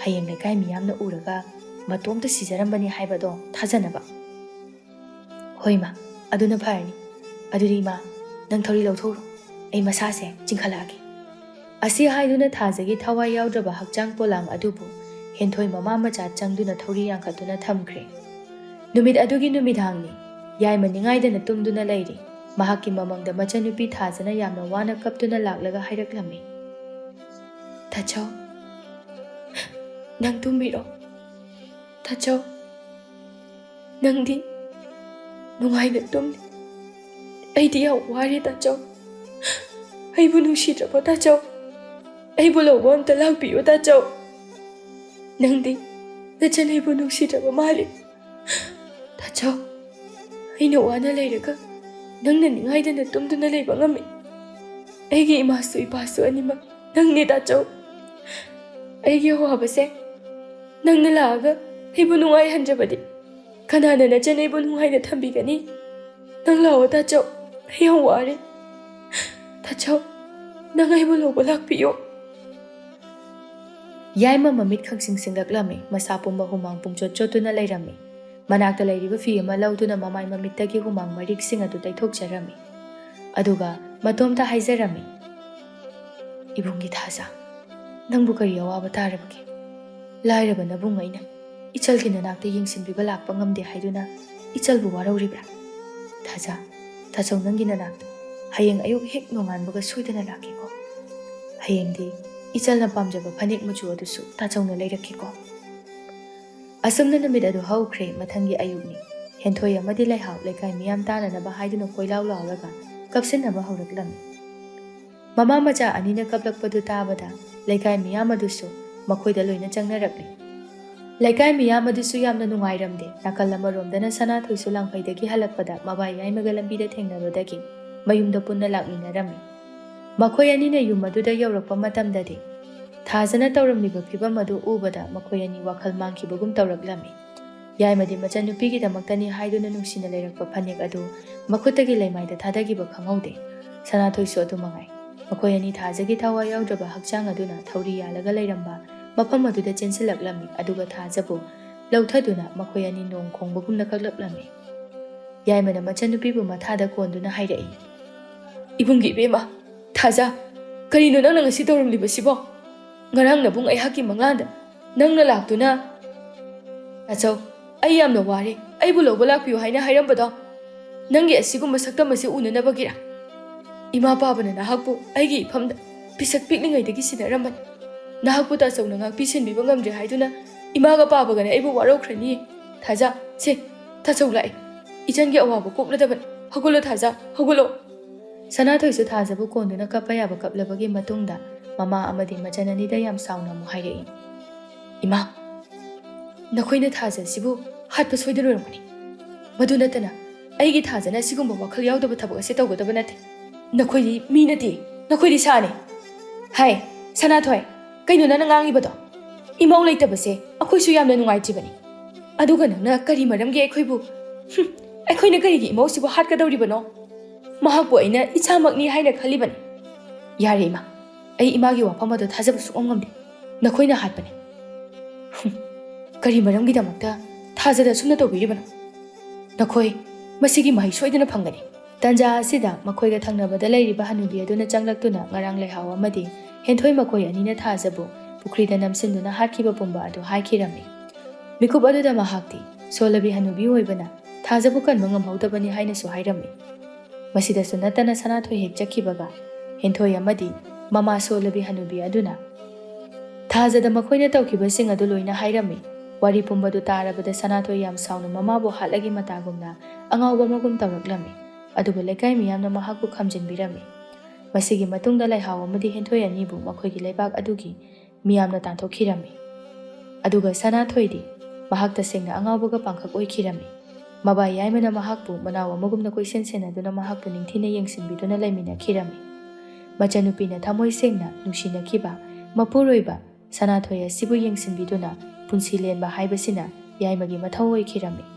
ꯍꯌꯦꯡ ꯂꯩꯀꯥꯏ ꯃꯤꯌꯥꯝꯅ ꯎꯔꯒ ꯃꯇꯣꯝꯇ ꯁꯤꯖꯔꯝꯕꯅꯤ ꯍꯥꯏꯕꯗꯣ ꯊꯥꯖꯅꯕ꯫" "ꯍꯣꯏ ꯃꯥ, ꯑꯗꯨꯅ ꯐꯔꯅꯤ꯫ ꯑꯗꯨꯗꯤ ꯏꯃꯥ, ꯅꯪ ꯊꯧꯔꯤ ꯂꯧꯊꯣꯛꯎꯔꯣ꯫ ꯑꯩ ꯃꯁꯥꯁꯦ ꯆꯤꯡꯈꯠꯂꯛꯑꯒꯦ꯫" ꯑꯁꯤ ꯍꯥꯏꯗꯨꯅ ꯊꯥꯖꯒꯤ ꯊꯋꯥꯏ ꯌꯥꯎꯗ꯭ꯔꯕ ꯍꯛꯆꯥꯡ ꯄꯣꯂꯥꯡ ꯑꯗꯨꯕꯨ ꯍꯦꯟꯊꯣꯏ ꯃꯃꯥ ꯃꯆꯥ ꯆꯪꯗꯨꯅ ꯊꯧꯔꯤ ꯌꯥꯟꯈꯠꯇꯨꯅ ꯊꯝꯈ꯭ꯔꯦ꯫ ꯅꯨꯃꯤꯠ ꯑꯗꯨꯒꯤ ꯅꯨꯃꯤꯗꯥꯡꯅꯤ꯫ ꯌꯥꯏꯃ ꯅꯤꯡꯉꯥꯏꯗꯅ ꯇꯨꯝꯗꯨꯅ ꯂꯩꯔꯤ꯫ ꯃꯍꯥꯛꯀꯤ ꯃꯃꯪꯗ ꯃꯆꯟꯅꯨꯄꯤ ꯊꯥꯖꯅ ꯌꯥꯝꯅ ꯋꯥꯅ ꯀꯞꯇꯨꯅ ꯂꯥꯛꯂꯒ ꯍꯥꯏꯔꯛꯂꯝꯃꯤ, "ꯇꯥꯆꯧ, ꯅꯪ ꯇꯨꯝꯕꯤꯔꯣ꯫ ꯇꯥꯆꯧ, ꯅꯪꯗꯤ ꯅꯨꯡꯉꯥꯏꯅ ꯇꯨꯝꯃꯤ꯫ ꯑꯩꯗꯤ ꯌꯥꯝ ꯋꯥꯔꯦ ꯇꯥꯆꯧ꯫ ꯑꯩꯕꯨ ꯅꯨꯡꯁꯤꯗ꯭ꯔꯕꯣ ꯇꯥꯆꯧ? ꯑꯩꯕꯨ ꯂꯧꯕ ꯑꯝꯇ ꯂꯥꯛꯄꯤꯌꯨ ꯇꯥꯆꯧ꯫ ꯅꯪꯗꯤ ꯅꯆꯟ ꯑꯩꯕꯨ ꯅꯨꯡꯁꯤꯗ꯭ꯔꯕ ꯃꯥꯜꯂꯤ꯫ ꯇꯥꯆꯧ, ꯑꯩꯅ ꯋꯥꯅ ꯂꯩꯔꯒ ꯅꯪꯅ ꯅꯤꯡꯉꯥꯏꯗꯅ ꯇꯨꯝꯗꯨꯅ ꯂꯩꯕ ꯉꯝꯃꯤ꯫ ꯑꯩꯒꯤ ꯏꯃꯥꯁꯨ ꯏꯄꯥꯁꯨ ꯑꯅꯤꯃꯛ ꯅꯪꯅꯦ ꯇꯥꯆꯧ꯫ ꯑꯩꯒꯤ ꯑꯋꯥꯕꯁꯦ ꯅꯪꯅ ꯂꯥꯛꯑꯒ ꯑꯩꯕꯨ ꯅꯨꯡꯉꯥꯏꯍꯟꯗ꯭ꯔꯕꯗꯤ ꯀꯅꯥꯅ ꯅꯆꯟ ꯑꯩꯕꯨ ꯅꯨꯡꯉꯥꯏꯅ ꯊꯝꯕꯤꯒꯅꯤ? ꯅꯪ ꯂꯥꯛꯑꯣ ꯇꯥꯆꯧ, ꯑꯩ ꯌꯥꯝ ꯋꯥꯔꯦ꯫ ꯇꯥꯆꯧ, ꯅꯪ ꯑꯩꯕꯨ ꯂꯧꯕ ꯂꯥꯛꯄꯤꯌꯣ꯫" ꯌꯥꯏꯃ ꯃꯃꯤꯠ ꯈꯪꯁꯤꯡ ꯁꯤꯡꯂꯛꯂꯝꯃꯤ꯫ ꯃꯁꯥ ꯄꯨꯝꯕ ꯍꯨꯃꯥꯡ ꯄꯨꯡꯆꯣꯠ ꯆꯣꯠꯇꯨꯅ ꯂꯩꯔꯝꯃꯤ꯫ ꯃꯅꯥꯛꯇ ꯂꯩꯔꯤꯕ ꯐꯤ ꯑꯃ ꯂꯧꯗꯨꯅ ꯃꯃꯥꯏ ꯃꯃꯤꯠꯇꯒꯤ ꯍꯨꯃꯥꯡ ꯃꯔꯤꯛꯁꯤꯡ ꯑꯗꯨ ꯇꯩꯊꯣꯛꯆꯔꯝꯃꯤ꯫ ꯑꯗꯨꯒ ꯃꯇꯣꯝꯇ ꯍꯥꯏꯖꯔꯝꯃꯤ, "ꯏꯕꯨꯡꯒꯤ ꯊꯥꯖ, ꯅꯪꯕꯨ ꯀꯔꯤ ꯑꯋꯥꯕ ꯇꯥꯔꯕꯒꯦ? ꯂꯥꯏꯔꯕ ꯅꯕꯨꯡ ꯑꯩꯅ ꯏꯆꯜꯒꯤ ꯅꯅꯥꯛꯇ ꯌꯦꯡꯁꯤꯟꯕꯤꯕ ꯂꯥꯛꯄ ꯉꯝꯗꯦ ꯍꯥꯏꯗꯨꯅ ꯏꯆꯜꯕꯨ ꯋꯥꯔꯧꯔꯤꯕ꯭ꯔꯥ? ꯊꯥꯖ, ꯇꯥꯆꯧ ꯅꯪꯒꯤ ꯅꯅꯥꯛꯇ ꯍꯌꯦꯡ ꯑꯌꯨꯛ ꯍꯦꯛ ꯅꯣꯡꯉꯥꯟꯕꯒ ꯁꯣꯏꯗꯅ ꯂꯥꯛꯀꯦꯀꯣ꯫ ꯍꯌꯦꯡꯗꯤ ꯏꯆꯜꯅ ꯄꯥꯝꯖꯕ ꯐꯅꯦꯛ ꯃꯆꯨ ꯑꯗꯨꯁꯨ ꯇꯥꯆꯧꯅ ꯂꯩꯔꯛꯀꯦꯀꯣ꯫" ꯑꯁꯨꯝꯅ ꯅꯨꯃꯤꯠ ꯑꯗꯨ ꯍꯧꯈ꯭ꯔꯦ꯫ ꯃꯊꯪꯒꯤ ꯑꯌꯨꯛꯅꯤ꯫ ꯍꯦꯟꯊꯣꯏ ꯑꯃꯗꯤ ꯂꯩꯍꯥꯎ ꯂꯩꯀꯥꯏ ꯃꯤꯌꯥꯝ ꯇꯥꯅꯅꯕ ꯍꯥꯏꯗꯨꯅ ꯀꯣꯏꯂꯥꯎ ꯂꯥꯎꯔꯒ ꯀꯞꯁꯤꯟꯅꯕ ꯍꯧꯔꯛꯂꯝꯃꯤ꯫ ꯃꯃꯥ ꯃꯆꯥ ꯑꯅꯤꯅ ꯀꯞꯂꯛꯄꯗꯨ ꯇꯥꯕꯗ ꯂꯩꯀꯥꯏ ꯃꯤꯌꯥꯝ ꯑꯗꯨꯁꯨ ꯃꯈꯣꯏꯗ ꯂꯣꯏꯅ ꯆꯪꯅꯔꯛꯂꯤ꯫ ꯂꯩꯀꯥꯏ ꯃꯤꯌꯥꯝ ꯑꯗꯨꯁꯨ ꯌꯥꯝꯅ ꯅꯨꯡꯉꯥꯏꯔꯝꯗꯦ꯫ ꯅꯥꯀꯜ ꯑꯃꯔꯣꯝꯗꯅ ꯁꯅꯥꯊꯣꯏꯁꯨ ꯂꯥꯡꯐꯩꯗꯒꯤ ꯍꯜꯂꯛꯄꯗ ꯃꯕꯥꯏ ꯌꯥꯏꯃꯒ ꯂꯝꯕꯤꯗ ꯊꯦꯡꯅꯕꯗꯒꯤ ꯃꯌꯨꯝꯗ ꯄꯨꯟꯅ ꯂꯥꯛꯃꯤꯟꯅꯔꯝꯃꯤ꯫ ꯃꯈꯣꯏ ꯑꯅꯤꯅ ꯌꯨꯝ ꯑꯗꯨꯗ ꯌꯧꯔꯛꯄ ꯃꯇꯝꯗꯗꯤ ꯊꯥꯖꯅ ꯇꯧꯔꯝꯂꯤꯕ ꯐꯤꯕꯝ ꯑꯗꯨ ꯎꯕꯗ ꯃꯈꯣꯏ ꯑꯅꯤ ꯋꯥꯈꯜ ꯃꯥꯡꯈꯤꯕꯒꯨꯝ ꯇꯧꯔꯛꯂꯝꯃꯤ꯫ ꯌꯥꯏꯃꯗꯤ ꯃꯆꯟꯅꯨꯄꯤꯒꯤꯗꯃꯛꯇꯅꯤ ꯍꯥꯏꯗꯨꯅ ꯅꯨꯡꯁꯤꯅ ꯂꯩꯔꯛꯄ ꯐꯅꯦꯛ ꯑꯗꯨ ꯃꯈꯨꯠꯇꯒꯤ ꯂꯩꯃꯥꯏꯗ ꯊꯥꯗꯈꯤꯕ ꯈꯪꯍꯧꯗꯦ꯫ ꯁꯅꯥꯊꯣꯏꯁꯨ ꯑꯗꯨ ꯃꯉꯥꯏ꯫ ꯃꯈꯣꯏ ꯑꯅꯤ ꯊꯥꯖꯒꯤ ꯊꯋꯥꯏ ꯌꯥꯎꯗ꯭ꯔꯕ ꯍꯛꯆꯥꯡ ꯑꯗꯨꯅ ꯊꯧꯔꯤ ꯌꯥꯜꯂꯒ ꯂꯩꯔꯝꯕ ꯃꯐꯝ ꯑꯗꯨꯗ ꯆꯦꯟꯁꯤꯜꯂꯛꯂꯝꯃꯤ, ꯑꯗꯨꯒ ꯊꯥꯖꯕꯨ ꯂꯧꯊꯗꯨꯅ ꯃꯈꯣꯏ ꯑꯅꯤ ꯅꯣꯡ ꯈꯣꯡꯕꯒꯨꯝꯅ ꯀꯛꯂꯛꯂꯝꯃꯤ꯫ ꯌꯥꯏꯃꯅ ꯃꯆꯟꯅꯨꯄꯤꯕꯨ ꯃꯊꯥꯗ ꯀꯣꯟꯗꯨꯅ ꯍꯥꯏꯔꯛꯏ, "ꯏꯕꯨꯡꯒꯤ ꯏꯕꯦꯝꯃ, ꯊꯥꯖ, ꯀꯔꯤꯅꯣ ꯅꯪꯅ ꯉꯁꯤ ꯇꯧꯔꯝꯂꯤꯕꯁꯤꯕꯣ? ꯉꯔꯥꯡ ꯅꯕꯨꯡ ꯑꯩꯍꯥꯛꯀꯤ ꯃꯪꯂꯥꯟꯗ ꯅꯪꯅ ꯂꯥꯛꯇꯨꯅ, "ꯇꯥꯆꯧ, ꯑꯩ ꯌꯥꯝꯅ ꯋꯥꯔꯦ, ꯑꯩꯕꯨ ꯂꯧꯕ ꯂꯥꯛꯄꯤꯌꯨ" ꯍꯥꯏꯅ ꯍꯥꯏꯔꯝꯕꯗꯣ ꯅꯪꯒꯤ ꯑꯁꯤꯒꯨꯝꯕ ꯁꯛꯇꯝ ꯑꯁꯤ ꯎꯅꯅꯕꯒꯤꯔꯥ? ꯏꯃꯥ ꯄꯥꯕꯅ ꯅꯍꯥꯛꯄꯨ ꯑꯩꯒꯤ ꯏꯐꯝꯗ ꯄꯤꯁꯛ ꯄꯤꯛꯂꯤꯉꯩꯗꯒꯤ ꯁꯤꯟꯅꯔꯝꯕꯅꯤ꯫ ꯅꯍꯥꯛꯄꯨ ꯇꯥꯆꯧꯅ ꯉꯥꯛꯄꯤ ꯁꯦꯟꯕꯤꯕ ꯉꯝꯗ꯭ꯔꯦ ꯍꯥꯏꯗꯨꯅ ꯏꯃꯥꯒ ꯄꯥꯕꯒꯅ ꯑꯩꯕꯨ ꯋꯥꯔꯧꯈ꯭ꯔꯅꯤꯌꯦ꯫ ꯊꯥꯖ, ꯁꯦ, ꯇꯥꯆꯧ ꯂꯥꯛꯑꯦ꯫ ꯏꯆꯟꯒꯤ ꯑꯋꯥꯕ ꯀꯣꯛꯂꯗꯕꯅꯤ꯫ ꯍꯧꯒꯠꯂꯣ ꯊꯥꯖ, ꯍꯧꯒꯠꯂꯣ꯫ ꯁꯅꯥꯊꯣꯏꯁꯨ ꯊꯥꯖꯕꯨ ꯀꯣꯟꯗꯨꯅ ꯀꯞꯄ ꯌꯥꯕ ꯀꯞꯂꯕꯒꯤ ꯃꯇꯨꯡꯗ ꯃꯃꯥ ꯑꯃꯗꯤ ꯃꯆꯟ ꯑꯅꯤꯗ ꯌꯥꯝ ꯁꯥꯎꯅ ꯑꯃꯨꯛ ꯍꯥꯏꯔꯛꯏ, "ꯏꯃꯥ, ꯅꯈꯣꯏꯅ ꯊꯥꯖ ꯑꯁꯤꯕꯨ ꯍꯥꯠꯄ ꯁꯣꯏꯗꯅ ꯑꯣꯏꯔꯝꯒꯅꯤ꯫ ꯃꯗꯨ ꯅꯠꯇꯅ ꯑꯩꯒꯤ ꯊꯥꯖꯅ ꯑꯁꯤꯒꯨꯝꯕ ꯋꯥꯈꯜ ꯌꯥꯎꯗꯕ ꯊꯕꯛ ꯑꯁꯤ ꯇꯧꯒꯗꯕ ꯅꯠꯇꯦ꯫ ꯅꯈꯣꯏꯗꯤ ꯃꯤ ꯅꯠꯇꯦ, ꯅꯈꯣꯏꯗꯤ ꯁꯥꯅꯤ꯫ ꯍꯥꯏ, ꯁꯅꯥꯊꯣꯏ, ꯀꯩꯅꯣ ꯅꯪꯅ ꯉꯥꯡꯉꯤꯕꯗꯣ? ꯏꯃꯧ ꯂꯩꯇꯕꯁꯦ ꯑꯩꯈꯣꯏꯁꯨ ꯌꯥꯝꯅ ꯅꯨꯡꯉꯥꯏꯇ꯭ꯔꯤꯕꯅꯤ꯫ ꯑꯗꯨꯒ ꯅꯪꯅ ꯀꯔꯤ ꯃꯔꯝꯒꯤ ꯑꯩꯈꯣꯏꯕꯨ, ꯍꯨꯝ, ꯑꯩꯈꯣꯏꯅ ꯀꯔꯤꯒꯤ ꯏꯃꯧꯁꯤꯕꯨ ꯍꯥꯠꯀꯗꯧꯔꯤꯕꯅꯣ? ꯃꯍꯥꯛꯄꯨ ꯑꯩꯅ ꯏꯆꯥꯃꯛꯅꯤ ꯍꯥꯏꯅ ꯈꯜꯂꯤꯕꯅꯤ꯫ ꯌꯥꯔꯦ ꯏꯃꯥ, ꯑꯩ ꯏꯃꯥꯒꯤ ꯋꯥꯐꯝ ꯑꯗꯨ ꯊꯥꯖꯕ ꯁꯨꯛꯉꯝ ꯉꯝꯗꯦ꯫ ꯅꯈꯣꯏꯅ ꯍꯥꯠꯄꯅꯤ꯫ ꯍꯨꯝ, ꯀꯔꯤ ꯃꯔꯝꯒꯤꯗꯃꯛꯇ ꯊꯥꯖꯗ ꯑꯁꯨꯝꯅ ꯇꯧꯕꯤꯔꯤꯕꯅꯣ? ꯅꯈꯣꯏ ꯃꯁꯤꯒꯤ ꯃꯍꯩ ꯁꯣꯏꯗꯅ ꯐꯪꯒꯅꯤ꯫" ꯇꯟꯖꯥ ꯑꯁꯤꯗ ꯃꯈꯣꯏꯒ ꯊꯪꯅꯕꯗ ꯂꯩꯔꯤꯕ ꯍꯅꯨꯕꯤ ꯑꯗꯨꯅ ꯆꯪꯂꯛꯇꯨꯅ ꯉꯔꯥꯡ ꯂꯩꯍꯥꯎ ꯑꯃꯗꯤ ꯍꯦꯟꯊꯣꯏ ꯃꯈꯣꯏ ꯑꯅꯤꯅ ꯊꯥꯖꯕꯨ ꯄꯨꯈ꯭ꯔꯤꯗ ꯅꯝꯁꯤꯟꯗꯨꯅ ꯍꯥꯠꯈꯤꯕ ꯄꯨꯝꯕ ꯑꯗꯨ ꯍꯥꯏꯈꯤꯔꯝꯃꯤ꯫ ꯃꯤꯀꯨꯞ ꯑꯗꯨꯗ ꯃꯍꯥꯛꯇꯤ ꯁꯣꯜꯂꯕꯤ ꯍꯅꯨꯕꯤ ꯑꯣꯏꯕꯅ ꯊꯥꯖꯕꯨ ꯀꯟꯕ ꯉꯝꯍꯧꯗꯕꯅꯤ ꯍꯥꯏꯅꯁꯨ ꯍꯥꯏꯔꯝꯃꯤ꯫ ꯃꯁꯤꯗꯁꯨ ꯅꯠꯇꯅ ꯁꯅꯥꯊꯣꯏ ꯍꯦꯛ ꯆꯠꯈꯤꯕꯒ ꯍꯦꯟꯊꯣꯏ ꯑꯃꯗꯤ ꯃꯃꯥ ꯁꯣꯜꯂꯕꯤ ꯍꯅꯨꯕꯤ ꯑꯗꯨꯅ ꯊꯥꯖꯗ ꯃꯈꯣꯏꯅ ꯇꯧꯈꯤꯕꯁꯤꯡ ꯑꯗꯨ ꯂꯣꯏꯅ ꯍꯥꯏꯔꯝꯃꯤ꯫ ꯋꯥꯔꯤ ꯄꯨꯝꯕꯗꯨ ꯇꯥꯔꯕꯗ ꯁꯅꯥꯊꯣꯏ ꯌꯥꯝ ꯁꯥꯎꯅ ꯃꯃꯥꯕꯨ ꯍꯥꯠꯂꯒꯤ ꯃꯇꯥꯒꯨꯝꯅ ꯑꯉꯥꯎꯕ ꯑꯃꯒꯨꯝ ꯇꯧꯔꯛꯂꯝꯃꯤ꯫ ꯑꯗꯨꯕꯨ ꯂꯩꯀꯥꯏ ꯃꯤꯌꯥꯝꯅ ꯃꯍꯥꯛꯄꯨ ꯈꯝꯖꯤꯟꯕꯤꯔꯝꯃꯤ꯫ ꯃꯁꯤꯒꯤ ꯃꯇꯨꯡꯗ ꯂꯩꯍꯥꯎ ꯑꯃꯗꯤ ꯍꯦꯟꯊꯣꯏ ꯑꯅꯤꯕꯨ ꯃꯈꯣꯏꯒꯤ ꯂꯩꯕꯥꯛ ꯑꯗꯨꯒꯤ ꯃꯤꯌꯥꯝꯅ ꯇꯥꯟꯊꯣꯛꯈꯤꯔꯝꯃꯤ꯫ ꯑꯗꯨꯒ ꯁꯅꯥꯊꯣꯏꯗꯤ ꯃꯍꯥꯛ ꯇꯁꯦꯡꯅ ꯑꯉꯥꯎꯕꯒ ꯄꯥꯡꯈꯛ ꯑꯣꯏꯈꯤꯔꯝꯃꯤ꯫ ꯃꯕꯥ ꯌꯥꯏꯃꯅ ꯃꯍꯥꯛꯄꯨ ꯃꯅꯥꯎ ꯑꯃꯒꯨꯝꯅ ꯀꯣꯏꯁꯦꯟ ꯁꯦꯟꯅꯗꯨꯅ ꯃꯍꯥꯛꯄꯨ ꯅꯤꯡꯊꯤꯅ ꯌꯦꯡꯁꯤꯟꯕꯤꯗꯨꯅ ꯂꯩꯃꯤꯟꯅꯈꯤꯔꯝꯃꯤ꯫ ꯃꯆꯟꯅꯨꯄꯤꯅ ꯊꯃꯣꯏ ꯁꯦꯡꯅ ꯅꯨꯡꯁꯤꯅꯈꯤꯕ ꯃꯄꯨꯔꯣꯏꯕ ꯁꯅꯥꯊꯣꯏ ꯑꯁꯤꯕꯨ ꯌꯦꯡꯁꯤꯟꯕꯤꯗꯨꯅ ꯄꯨꯟꯁꯤ ꯂꯦꯟꯕ ꯍꯥꯏꯕꯁꯤꯅ ꯌꯥꯏꯃꯒꯤ ꯃꯊꯧ ꯑꯣꯏꯈꯤꯔꯝꯃꯤ꯫